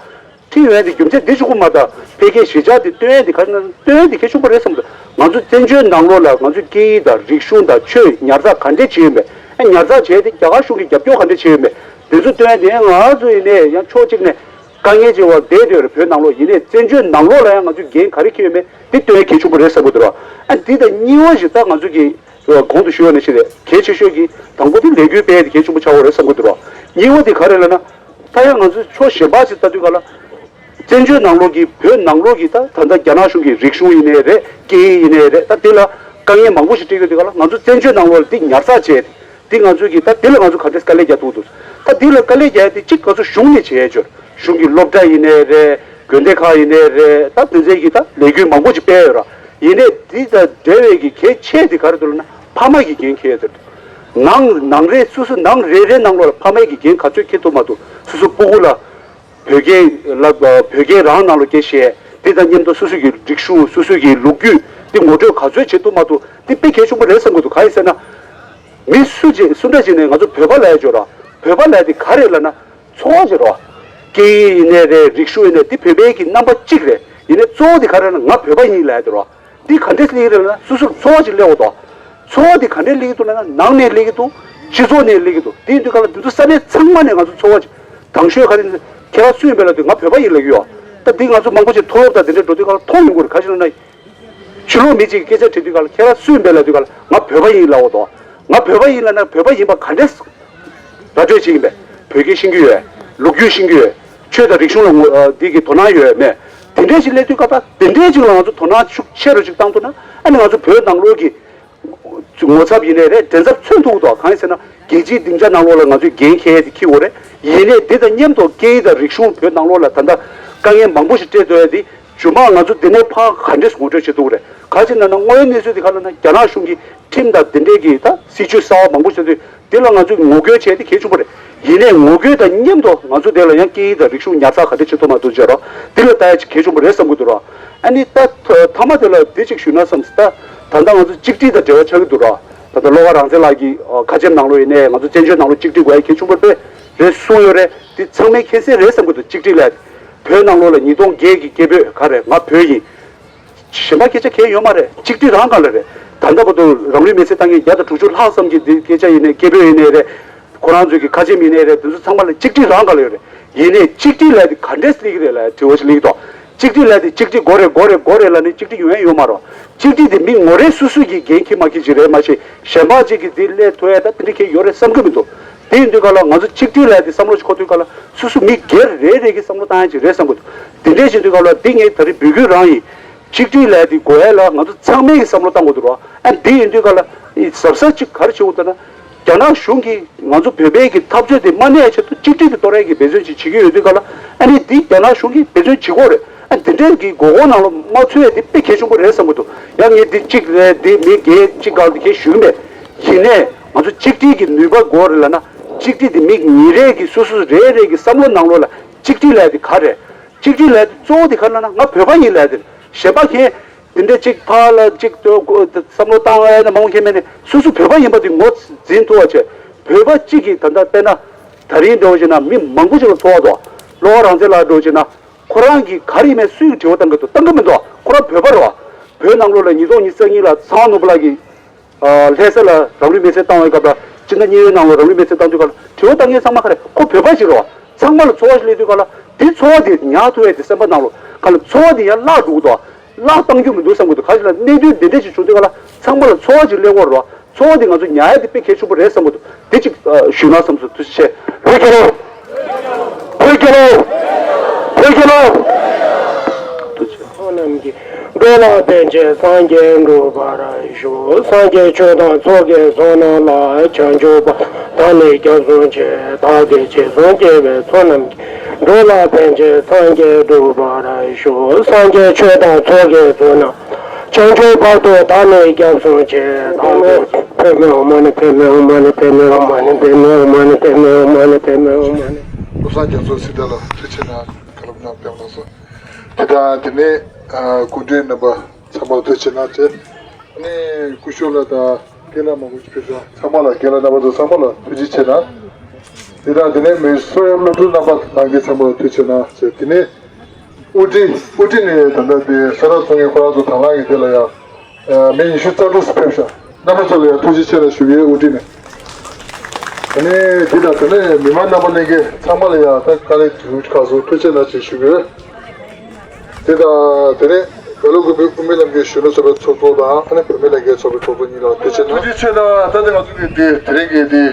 ཁྲིད་ཡོང་ཡ་དེ་རྒྱུ་མཚན་དེ་གཅིག་པོ་མ་གཏོགས་ཕ་གིའི་གཞིས་ཆགས་དེ་སྟོན་ཡ་དེ་ག་རེ་ན། སྟོན་ཡ་དེ་གལ་ཆེན་པོ་རེད་བསམ་འདུག་ང་ཚོ་བཙན་བྱོལ་ནང་ལོགས་ལ་ང་ཚོའི་སྐད་ཡིག་དང་རིག་གཞུང་དང་ཆོས་ཉར་ཚགས་ག་འདྲས་བྱས་ཡོད་མེད། ཨ་ཉར་ཚགས་བྱས་ཏེ་རྒྱ་གར་གཞུང་གིས་རྒྱབ་སྐྱོར་ག་འདྲས་བྱས་ཡོད་མེད། དེ་ཚོ་སྟོན་ཡ་དེ་ང་ཚོ་ཡིན་ནའི་ཡང་ཕྱོགས་གཅིག་ནས་དཀའ་ངལ་ཆེ་བ་བསྡད་བསྡད་ཡོད་རེད། བོད་ནང་ལོགས་ཡིན་ནའི་བཙན་བྱོལ་ནང་ལོགས་ལ་ཡང་ང་ཚོས་འགན་ག་རེ་འཁྱེར་ཡོད་མེད་དེ་སྟོན་ཡ་གལ་ཆེན་པོ་རེད་བསམ་གི་འདུག་ར། ཨ་འདི་དང་གཉིས་པ་ཞིག་ད་ང་ཚོ་གི་གོང་དུ་ཞུས་པ་ནང་བཞིན་རེད། གལ་ཆེ་ཤོས་ཀྱི་དང་པོ་དེ་ལས་འགུལ་སྤེལ་ཡ་དེ་གལ་ཆེན་པོ་ཆགས་ཡོད་རེད་བསམ་གི་འདུག་ར། གཉིས་པ་དེ་ག་རེ་ལབ་ན། ད་ཡང་ང་ཚོ་ཕྱོགས་གཞན་པ་ཞིག་ལྟ་དུས་ག་ལ། བཙན་བྱོལ་ནང་ལོགས་ཀྱི་བོད་ནང་ལོགས་ཀྱི་ད་ད་ལྟ་རྒྱ་ནག་གཞུང་གི་རིག་གཞུང་ཡིན་ནའི་རེད། སྐད་ཡིག་ཡིན་ནའི་རེད། ད་དེ་ལ་དཀའ་ངལ་མང་པོ་ཞིག་འཕྲད་ཡོད་དུས་ག་ལ། ང་ཚོ་བཙན་བྱོལ་ནང་ལོགས་ལ་འདི་ཉར་ཚགས་བྱས་ཏེ། འདི་ང་ཚོས་ཀྱི་ད་འདི་ལ་ང་ཚོ་ག་འདྲས་དཀའ་ལས་རྒྱག་ཐུབ་འདུག་ད་འདི་ལ་དཀའ་ལས་རྒྱག་ཡ་དེ་གཅིག་ང་ཚོ་གཞུང་ནས་བྱེད་ཡ་ཅིག་ཡོད་རེད། གཞུང་གི་སློབ་གྲྭ་ཡིན་ནའི་རེད། དགོན་སྡེ་ཁག་ཡིན་ནའི་རེད། ད་དེ་ཚོའི་གི་ད་ལས་འགུལ་མང་པོ་ཅིག་སྤེལ་ཡོད་ར། ཡིན་ནའི་འདི་དང་འབྲེལ་བའི་གི་གལ་ཆེ་དེ་ག་རེ་འདུག་ལབ་ན། ཕ་མ་གི་འགན་འཁྱེར་ཡ་དེ་རེད། ནང་ནང་རེ་སོ་སོ་ནང་རེ་རེ་ནང་ལོགས་ལ་ཕ་མའི་གི་འགན་ག་ཚོད་འཁྱེར་ཐུབ་མ་ཐུབ། སོ་སོ་སྤུ་གུ་ལ་བོད་སྐད་ལ་བོད་སྐད་རང་ནང་ལོགས་སྐད་བཤད། དེ་དང་མཉམ་དུ་སོ་སོ་གི་རིག་གཞུང་། སོ་སོ་གི་ལོ་རྒྱུས་དེ་ངོ་སྤྲོད་ག་ཚོད་བྱེད་ཐུབ་མ་ཐུབ་དེ་དཔེ་གལ་ཆེན་པོ་རེད་བསམ་གི་འདུག་གང་ཡིན་ཟེར་ན། མི་སུ་ཅིག་སུ་འདྲ་ཅིག་ནས་ང་ཚོ་བོད་པ་ལབ་ཡ་ཅིག་ཡོད་ར། བོད་པ་ལབ་ཡ་དེ་ག་རེ་ལབ་ན། འཚོ་བ་ཅིག་རེད་བ། སྐད་ཡིག་ཡིན་ནའི་རེད། རིག་གཞུང་ཡིན་ནའི་དེ་བོད་པའི་གི་རྣམ་པ་གཅིག་རེད། ཡིན་ནའི་གཙོ་བོ་དེ་ག་རེ་ལབ་ན་ང་བོད་པ་ཡིན་ལབ་ཡ་དེ་རེད་བ། འདི་ག་འདྲས་སླེབས་ཀྱི་རེད་ལབ་ན། སོ་སོར་འཚོ་བ་ཅིག་སླེབས་ཡོད་དོ། འཚོ་བ་འདི་ག་འདྲས་སླེབས་ཀྱི་འདུག་ལབ་ན། ནང་ནས་སླེབས་ཀྱི་འདུག་སྤྱི་ཚོགས་ནས་སླེབས་ཀྱི་འདུག་དེ་ཡིན་དུས་ག་ལ་འདི་ཚོ་ས་གནས་ཚང་མ་ནས་ང་ཚོ་འཚོ་བ་ཅིག་དང་ཤོས་ག་རེ་ཡིན། ཁྱེད་རང་སུ་ཡིན་པས་ལབ་དུས་ང་བོད་པ་ཡིན་ལབ་ཀྱི་ཡོད། ད་འདི་ང་ཚོ་མང་པོ་ཅིག་མཐོ་སློབ་དང་དེ་འདྲས་འགྲོ་དུས་ག་ལ་མཐོང་ཡོང་གི་རེད། ག་ཅི་ལབ་ན། ཕྱི་ལོགས་མི་གཅིག་གིས་སྐད་ཆ་དྲིས་དུས་ག་ལ། ཁྱེད་རང་སུ་ཡིན་པས་ལབ་དུས་ག་ལ། ང་བོད་པ་ཡིན་ལབ་འོ་དོ། ང་བོད་པ་ཡིན་ལབ་ན་བོད་པ་ཡིན་པ་ག་འདྲས་ར་སྤྲོད་བྱེད་ཀྱི་ཡིན་པས། བོད་སྐད་ཤེས་ཀྱི་ཡོད། ལོ་རྒྱུས་ཤེས་ཀྱི་ཡོད། ཆོས་དང་རིག་གཞུང་ལ་ངོ་ཨ་འདི་གི་དོ་སྣང་ཡོད་མེད། དེ་འདྲས་ཞིག་སླེབས་དུས་སྐབས་ད་དེ་འདྲས་ཅིག་ལ་ང་ཚོ་དོ་སྣང་ཤུགས་ཆེ་རུ་ཅིག་བཏང་ཐུབ་ན། ཨ་ནི་ང་ཚོ་བོད་ནང་ལོགས་ཀྱི་ངོ་ཚབ་ཡིན་ནའི་རེད། མགྲིན་ཚབ་མཚོན་ཐུབ་ཀྱི་འདུག་གང་ཡིན་ཟེར་ན། རྒྱལ་སྤྱིའི་སྡིངས་ཆ་ནང་ལོགས་ལ་ང་ཚོས་འགན་འཁྱེར་ཡས་དེ་འཁྱེར་དགོས་རེད། ཡིན་ནའི་འདི་དང་མཉམ་དུ་སྐད་ཡིག་དང་རིག་གཞུང་བོད་ནང་ལོགས་ལ་ད་ལྟ་དཀའ་ངལ་མང་པོ་ཞིག་འཕྲད་འདུག་ཡ་དེ། རྗེས་མ་ང་ཚོ་འདི་ནས་ཕར་ག་འདྲས་ངོ་སྤྲོད་བྱེད་ཐུབ་ཀྱི་རེད། ག་ཅི་ན་ན་དངོས་ཡོད་གནས་ཚུལ་འདི་ག་ལ་ན། རྒྱ་ནག་གཞུང་གིས་ཁྲིམས་དང་འདི་འདྲས་ཀྱི་ད་སྲིད་ཇུས་གསར་པ་མང་པོ་བྱེད་དུས། འདི་ལ་ང་ཚོས་ངོ་རྒོལ་བྱས་ཏེ་གལ་ཆེན་པོ་རེད། ཡིན་ནའི་ངོ་རྒོལ་དང་མཉམ་དུ་ང་ཚོ་འདི་ལ་ཡང་སྐད་ཡིག་དང་རིག་གཞུང་ཉར་ཚགས་ག་འདྲས་བྱེད་ཐུབ་མ་ཐུབ་བྱས་རོགས། འདི་ལ་ལྟ་ཡ་ཅིག་གལ་ཆེན་པོ་རེད་བསམ་གྱི་འདུག་རོགས། ཨ་ནི་ད་མཐའ་མ་དེ་ལ་འདི་ཅིག་ཞུས་ན་བསམ། ད་ད་ལྟ་ང་ཚོ་གཅིག་སྒྲིལ་དང་འབྲེལ་བ་ཆགས་ཀྱི་འདུག་རོགས། ད་ལྟ་བློ་དགའ་རང་བཙན་ལགས་ཀྱིས་ཁ་ཆེམས་ནང་ལོགས་ཡིན་ནའི་ང་ཚོ་བཙན་བྱོལ་ནང་ལོགས་གཅིག་སྒྲིལ་དགོས་ཡ་གལ་ཆེན་པོ་རེད་གསུངས་ཡོད་རེད། འདི་ཚང་མས་མཁྱེན་གསལ་རེད་བསམ་གྱི་འདུག་གཅིག་སྒྲིལ་ལ་བོད་ནང་ལོགས་ལ་ཉིས་སྟོང་བརྒྱད་ཀྱི་སྐད་འབོད་ག་རེ། ང་བོད་ཡིན། གཞན་པ་སྐད་ཆ་གང་ཡང་ཡོད་མ་རེད། གཅིག་སྒྲིལ་རང་སྒང་ལ་རེད། ད་ལྟ་བར་དུ་རང་ལུས་མེར་སྲེག་བཏང་མཁན་བརྒྱ་དང་དྲུག་ཅུ་ལྷག་ཙམ་གྱི་འདི་སྐད་ཆ་ཡིན་ནའི་སྐད་འབོད་ཡིན་ནའི་རེད། ཁོ་རང་ཚོའི་གི་ཁ་ཆེམས་ཡིན་ནའི་རེད། དེ་ཚོ་ཚང་མ་ལ་གཅིག་སྒྲིལ་རང་སྒང་ལ་ཡོད་རེད། ཡིན་ནའི་གཅིག་སྒྲིལ་ལབ་དེ་ག་འདྲས་སླེབས་ཀྱི་རེད་ལབ་དྲི་བ་ཞིག་སླེབས་ཀྱི་འདུག་གཅིག་སྒྲིལ་ལབ་དེ་གཅིག་སྒྲིལ་དགོས་རེད་དགོས་རེད་དགོས་རེད་ལབ་ནས་གཅིག་སྒྲིལ་ཡོང་ཡ་ཡོད་མ་རེད། གཅིག་སྒྲིལ་དེ་མི་ངོ་རེ་སོ་སོ་གི་འགན་འཁྱེར་མ་འཁྱེར་ཅིག་རེད། མ་གཞི་གཞན་པ་ཅིག་གིས་དེ་སླེབས་ཐུབ་ཡ་ད་དེ་འདྲ་གང་ཡང་ཡོད་རེད་བསམ་གྱི་མི་འདུག་དེ་ཡིན་དུས་ག་ལ་ང་ཚོ་གཅིག་སྒྲིལ་ལབ་དེ་བསམ་བློ་ཞིག་འཁོར་དུས་ག་ལ། སོ་སོ་མི་སྒེར་རེ་རེ་གི་བསམ་བློ་བཏང་ཡ་ཅིག་རེད་བསམ་གྱི་འདུག་དེ་འདྲས་བྱེད་དུས་ག་ལ་འདི་ངས་ད་རེས་འབོད་སྐུལ་རང་ཡིན། གཅིག་སྒྲིལ་ལབ་དེ་དགོས་ཡ་ལ་ང་ཚོ་ཚང་མས་ཀྱི་བསམ་བློ་བཏང་དགོས་འདུག་རོགས། ཨ་འདི་ཡིན་དུས་ག་ལ་གཟབ་གཟབ་ཅིག་ག་རེ་བྱེད་དགོས་ལབ་ན། རྒྱ་ནག་གཞུང་གིས་ང་ཚོ་བོད་པའི་གི་འཐབ་རྩོད་དེ་མ་གནས་ཡ་ཆེད་དུ་གཅིག་སྒྲིལ་དེ་གཏོར་ཡ་གི་འབད་བརྩོན་ཅིག་བྱེད་ཀྱི་ཡོད་དུས་ག་ལ། ཨ་ནི་འདི་རྒྱ་ནག་གཞུང་གིས་འབད་བརྩོན་བྱེད་དགོས་རེད། ཨ་འདི་འདྲའི་གི་མགོ་སྐོར་ནང་ལ་མ་ཚུད་ཡ་དེ་དཔེ་གལ་ཆེན་པོ་རེད་བསམ་གྱི་འདུག་ཡང་ངས་འདི་གཅིག་རེད། འདི་མི་སྒེར་གཅིག་སྒང་དེ་གས་ཞུ་གི་མེད། ཡིན་ནའི་ང་ཚོ་གཅིག་སྒྲིལ་གྱི་ནུས་པ་དགོས་རེད་ལབ་ན། གཅིག་སྒྲིལ་དེ་མི་ཉིན་རེ་གི་སོ་སོ་རེ་རེ་གི་བསམ་བློ་ནང་ལོགས་ལ་ གཅིག་སྒྲིལ་ལབ་དེ་ག་རེད། གཅིག་སྒྲིལ་ལབ་དེ་གཙོ་བོ་དེ་ག་རེ་ལབ་ན་ང་བོད་པ་ཡིན་ལབ་དེ་རེད། གཞན་པ་མཁན་དེ་འདྲ་གཅིག་ཕར་ལ་གཅིག་བསམ་བློ་བཏང་ཡ་ན་མང་པོ་མཁན་མེད་ནས་སོ་སོ་བོད་པ་ཡིན་པ་དེ་ངོས་འཛིན་ཐུབ་པ་བྱས། བོད་པ་གཅིག་གིས་ད་ལྟ་དཔེར་ན་ད་རིང་འདྲ་བོ་བྱས་ན་མི་མང་པོ་ཞིག་ལ་ཚོར་བ་འདུག་བློ་དགའ་རང་བཙན་ལགས་འདྲ་བོ་བྱས་ན་ཁོ་རང་གིས་ག་རེ་ཡིན་མིན་སུས་དྲི་བ་བཏང་གི་འདུག་བཏང་གི་མི་འདུག་ཁོ་རང་བོད་པ་རེད་བ། བོད་ནང་ལོགས་ལ་ཉིས་སྟོང་ཉི་ཤུ་རྩ་གཉིས་ལ་ཚངས་ནོར་བུ་ལགས་ཀྱིས། ལྷ་ས་ལ་རང་ལུས་མེར་སྲེག་བཏང་བའི་སྐབས་ལ་སྤྱི་ཟླ་གཉིས་པའི་ནང་ལ་རང་ལུས་མེར་སྲེག་བཏང་དུས་སྐབས་ལ་དྲི་བ་བཏང་མཁན་ཚང་མ་ག་རེ་ཁོ་བོད་པ་ཞིག་རེད་བ། ཚང་མ་ལ་ཚོར་བ་ཞིག་སླེབས་དུས་སྐབས་ལ་དེ་ཚོར་བ་དེ་ཉར་ཐུབ་ཡ་དེ་སེམས་པ་ནང་ལ་ག་ལ་ཚོར་བ་དེ་ཡར་བརླག་འགྲོ་གི་འདུག་བརླག་བཏང་རྒྱུ་མི་འདུག་བསམ་གི་འདུག་ག་ཞིག་ལ་གནད་དོན་དེ་འདྲ་ཞིག་བྱུང་དུས་སྐབས་ལ་ཚང་མ་ལ་ཚོར་བ་ཞིག་སླེབས་དགོས་རེད་བ། ཚོར་བ་དེ་ང་ཚོ་ཉར་ཡ་དེ་དཔེ་གལ་ཆེན་པོ་རེད་བསམ་གི་འདུག་དེ་གཅིག་ཞུས་ན་བསམ་སོང་། ཐུགས་རྗེ་ཆེ། བོད་རྒྱལ་ལོ། བོད་རྒྱལ་ལོ། བོད་རྒྱལ་ལོ། ཐུགས་རྗེ་ཆེ། ཚོགས་རྣམས་ཀྱིས། འགྲོ་ལ་ཕན་ཕྱིར་སངས་རྒྱས་འགྲུབ་པར་ཤོག་སངས་རྒྱས་ཆོས་དང་ཚོགས་ཀྱི་བསོད་ནམས་ལ། བྱང་ཆུབ་བར་དུ་བདག་ནི་སྐྱབས་སུ་མཆི། བདག་གིས་ཅི་བསམ་བགྱིས་པའི་ཚོགས་རྣམས་ཀྱིས། འགྲོ་ལ་ཕན་ཕྱིར་སངས་རྒྱས་འགྲུབ་པར་ཤོག་སངས་རྒྱས་ཆོས་དང་ཚོགས་ཀྱི་བསོད་ནམས། བྱང་ཆུབ་བར་དུ་བདག་ནི་སྐྱབས་སུ་མཆི། བདག་གིས། ཕེབས་མི་འོང་མ་ནི་ཕེབས་མི་འོང་མ་ནི་ཕེབས་མི་འོང་མ་ནི་ཕེབས་མི་འོང་མ་ནི་ཕེབས་མི་འོང་མ་ནི་ཕེབས་མི་འོང་མ་ནི། བློ་བཟང་རྒྱ་མཚོ་སྲིད་གྲྭ་ལ་ཐུགས་རྗེ་ཆེ་གནང་། བཀའ་སློབ་གནང་ཕེབས་གནང་སོང་། དེ་དང་དེ་ནས་སྐུ་མགྲོན་རྣམ་པ་ཚང་མར་ཐུགས་རྗེ་ཆེ་གནང་བྱས། ཨ་ནི་སྐུ་ཞབས་ལགས་དང་རྒན་ལགས་མང་པོ་ཞིག་ཕེབས་སོང་། ཚང་མ་ལ་རྒན་ལགས་རྣམ་པ་ཚོ་ཚང་མ་ལ་ཐུགས་རྗེ་ཆེ་གནང་། དེ་དང་དེ་ནས་མི་སེར་སློབ་ཕྲུག་རྣམ་པ་ལྷན་རྒྱས་ཚང་མ་ལ་ཐུགས་རྗེ་ཆེ་གནང་བྱས། དེ་ནས་དབུ་ཁྲིད་དབུ་ཁྲིད་ནས་ད་ལྟ་དེ་ས་རཱ་ཚོང་གི་ཁོ་རང་ཚོ་དང་བླངས་ཀྱི་དེ་ལ་ཡང་མི་ཉི་ཤུ་རྩ་དྲུག་ཙམ་ཕེབས་ཤག་རྣམ་པ་ཚོ་ལ་ཡང་ཐུགས་རྗེ་ཆེ་གནང་ཞུ་གི་ཡོད། དབུ་ཁྲིད་ནས། ཨ་ནི་དེ་དང་དེ་ནས་མི་མང་རྣམ་པ་ལྷན་རྒྱས་ཚང་མ་ལ་ཡང་ད་དཀའ་ལས་དུས་ཁག་སོང་ཐུགས་རྗེ་ཆེ་གནང་ཞེས་ཞུ་གི་ཡོད། དེ་དང་དེ་ནས་སྒ་ལོ་དགོན་པའི་དབུ་མའི་ལམ་གྱི་གཞོན་ནུ་ཚོགས་པའི་ཚོགས་གཙོ་དང་ཨ་ནི་བུད་མེད་ལྷན་རྒྱས་ཚོགས་པའི་ཚོགས་གཙོ་གཉིས་ལ་ཐུགས་རྗེ་ཆེ་གནང་། ཐུགས་རྗེ་ཆེ་གནང་། ད་ལྟ་ང་ཚོ་གི་དེ་དེ་རིང་གི་དེ་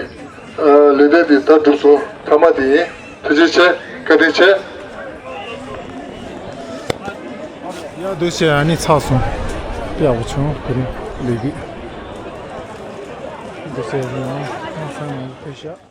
ལས་དོན་དེ་ད་གྲུབ་སོང་། ཐ་མ་དེ་ཡིན། ཐུགས་རྗེ་ཆེ། བཀའ་དྲིན་ཆེ། ཡ་འདུག་སེ་ཨ་ནི་ཚར་སོང་། ཡག་པོ་བྱུང་། དེ་རིང་ལས་འགུལ་འདུག་སེ་ཡང་ཚང་མ་ཕེབས་ཤག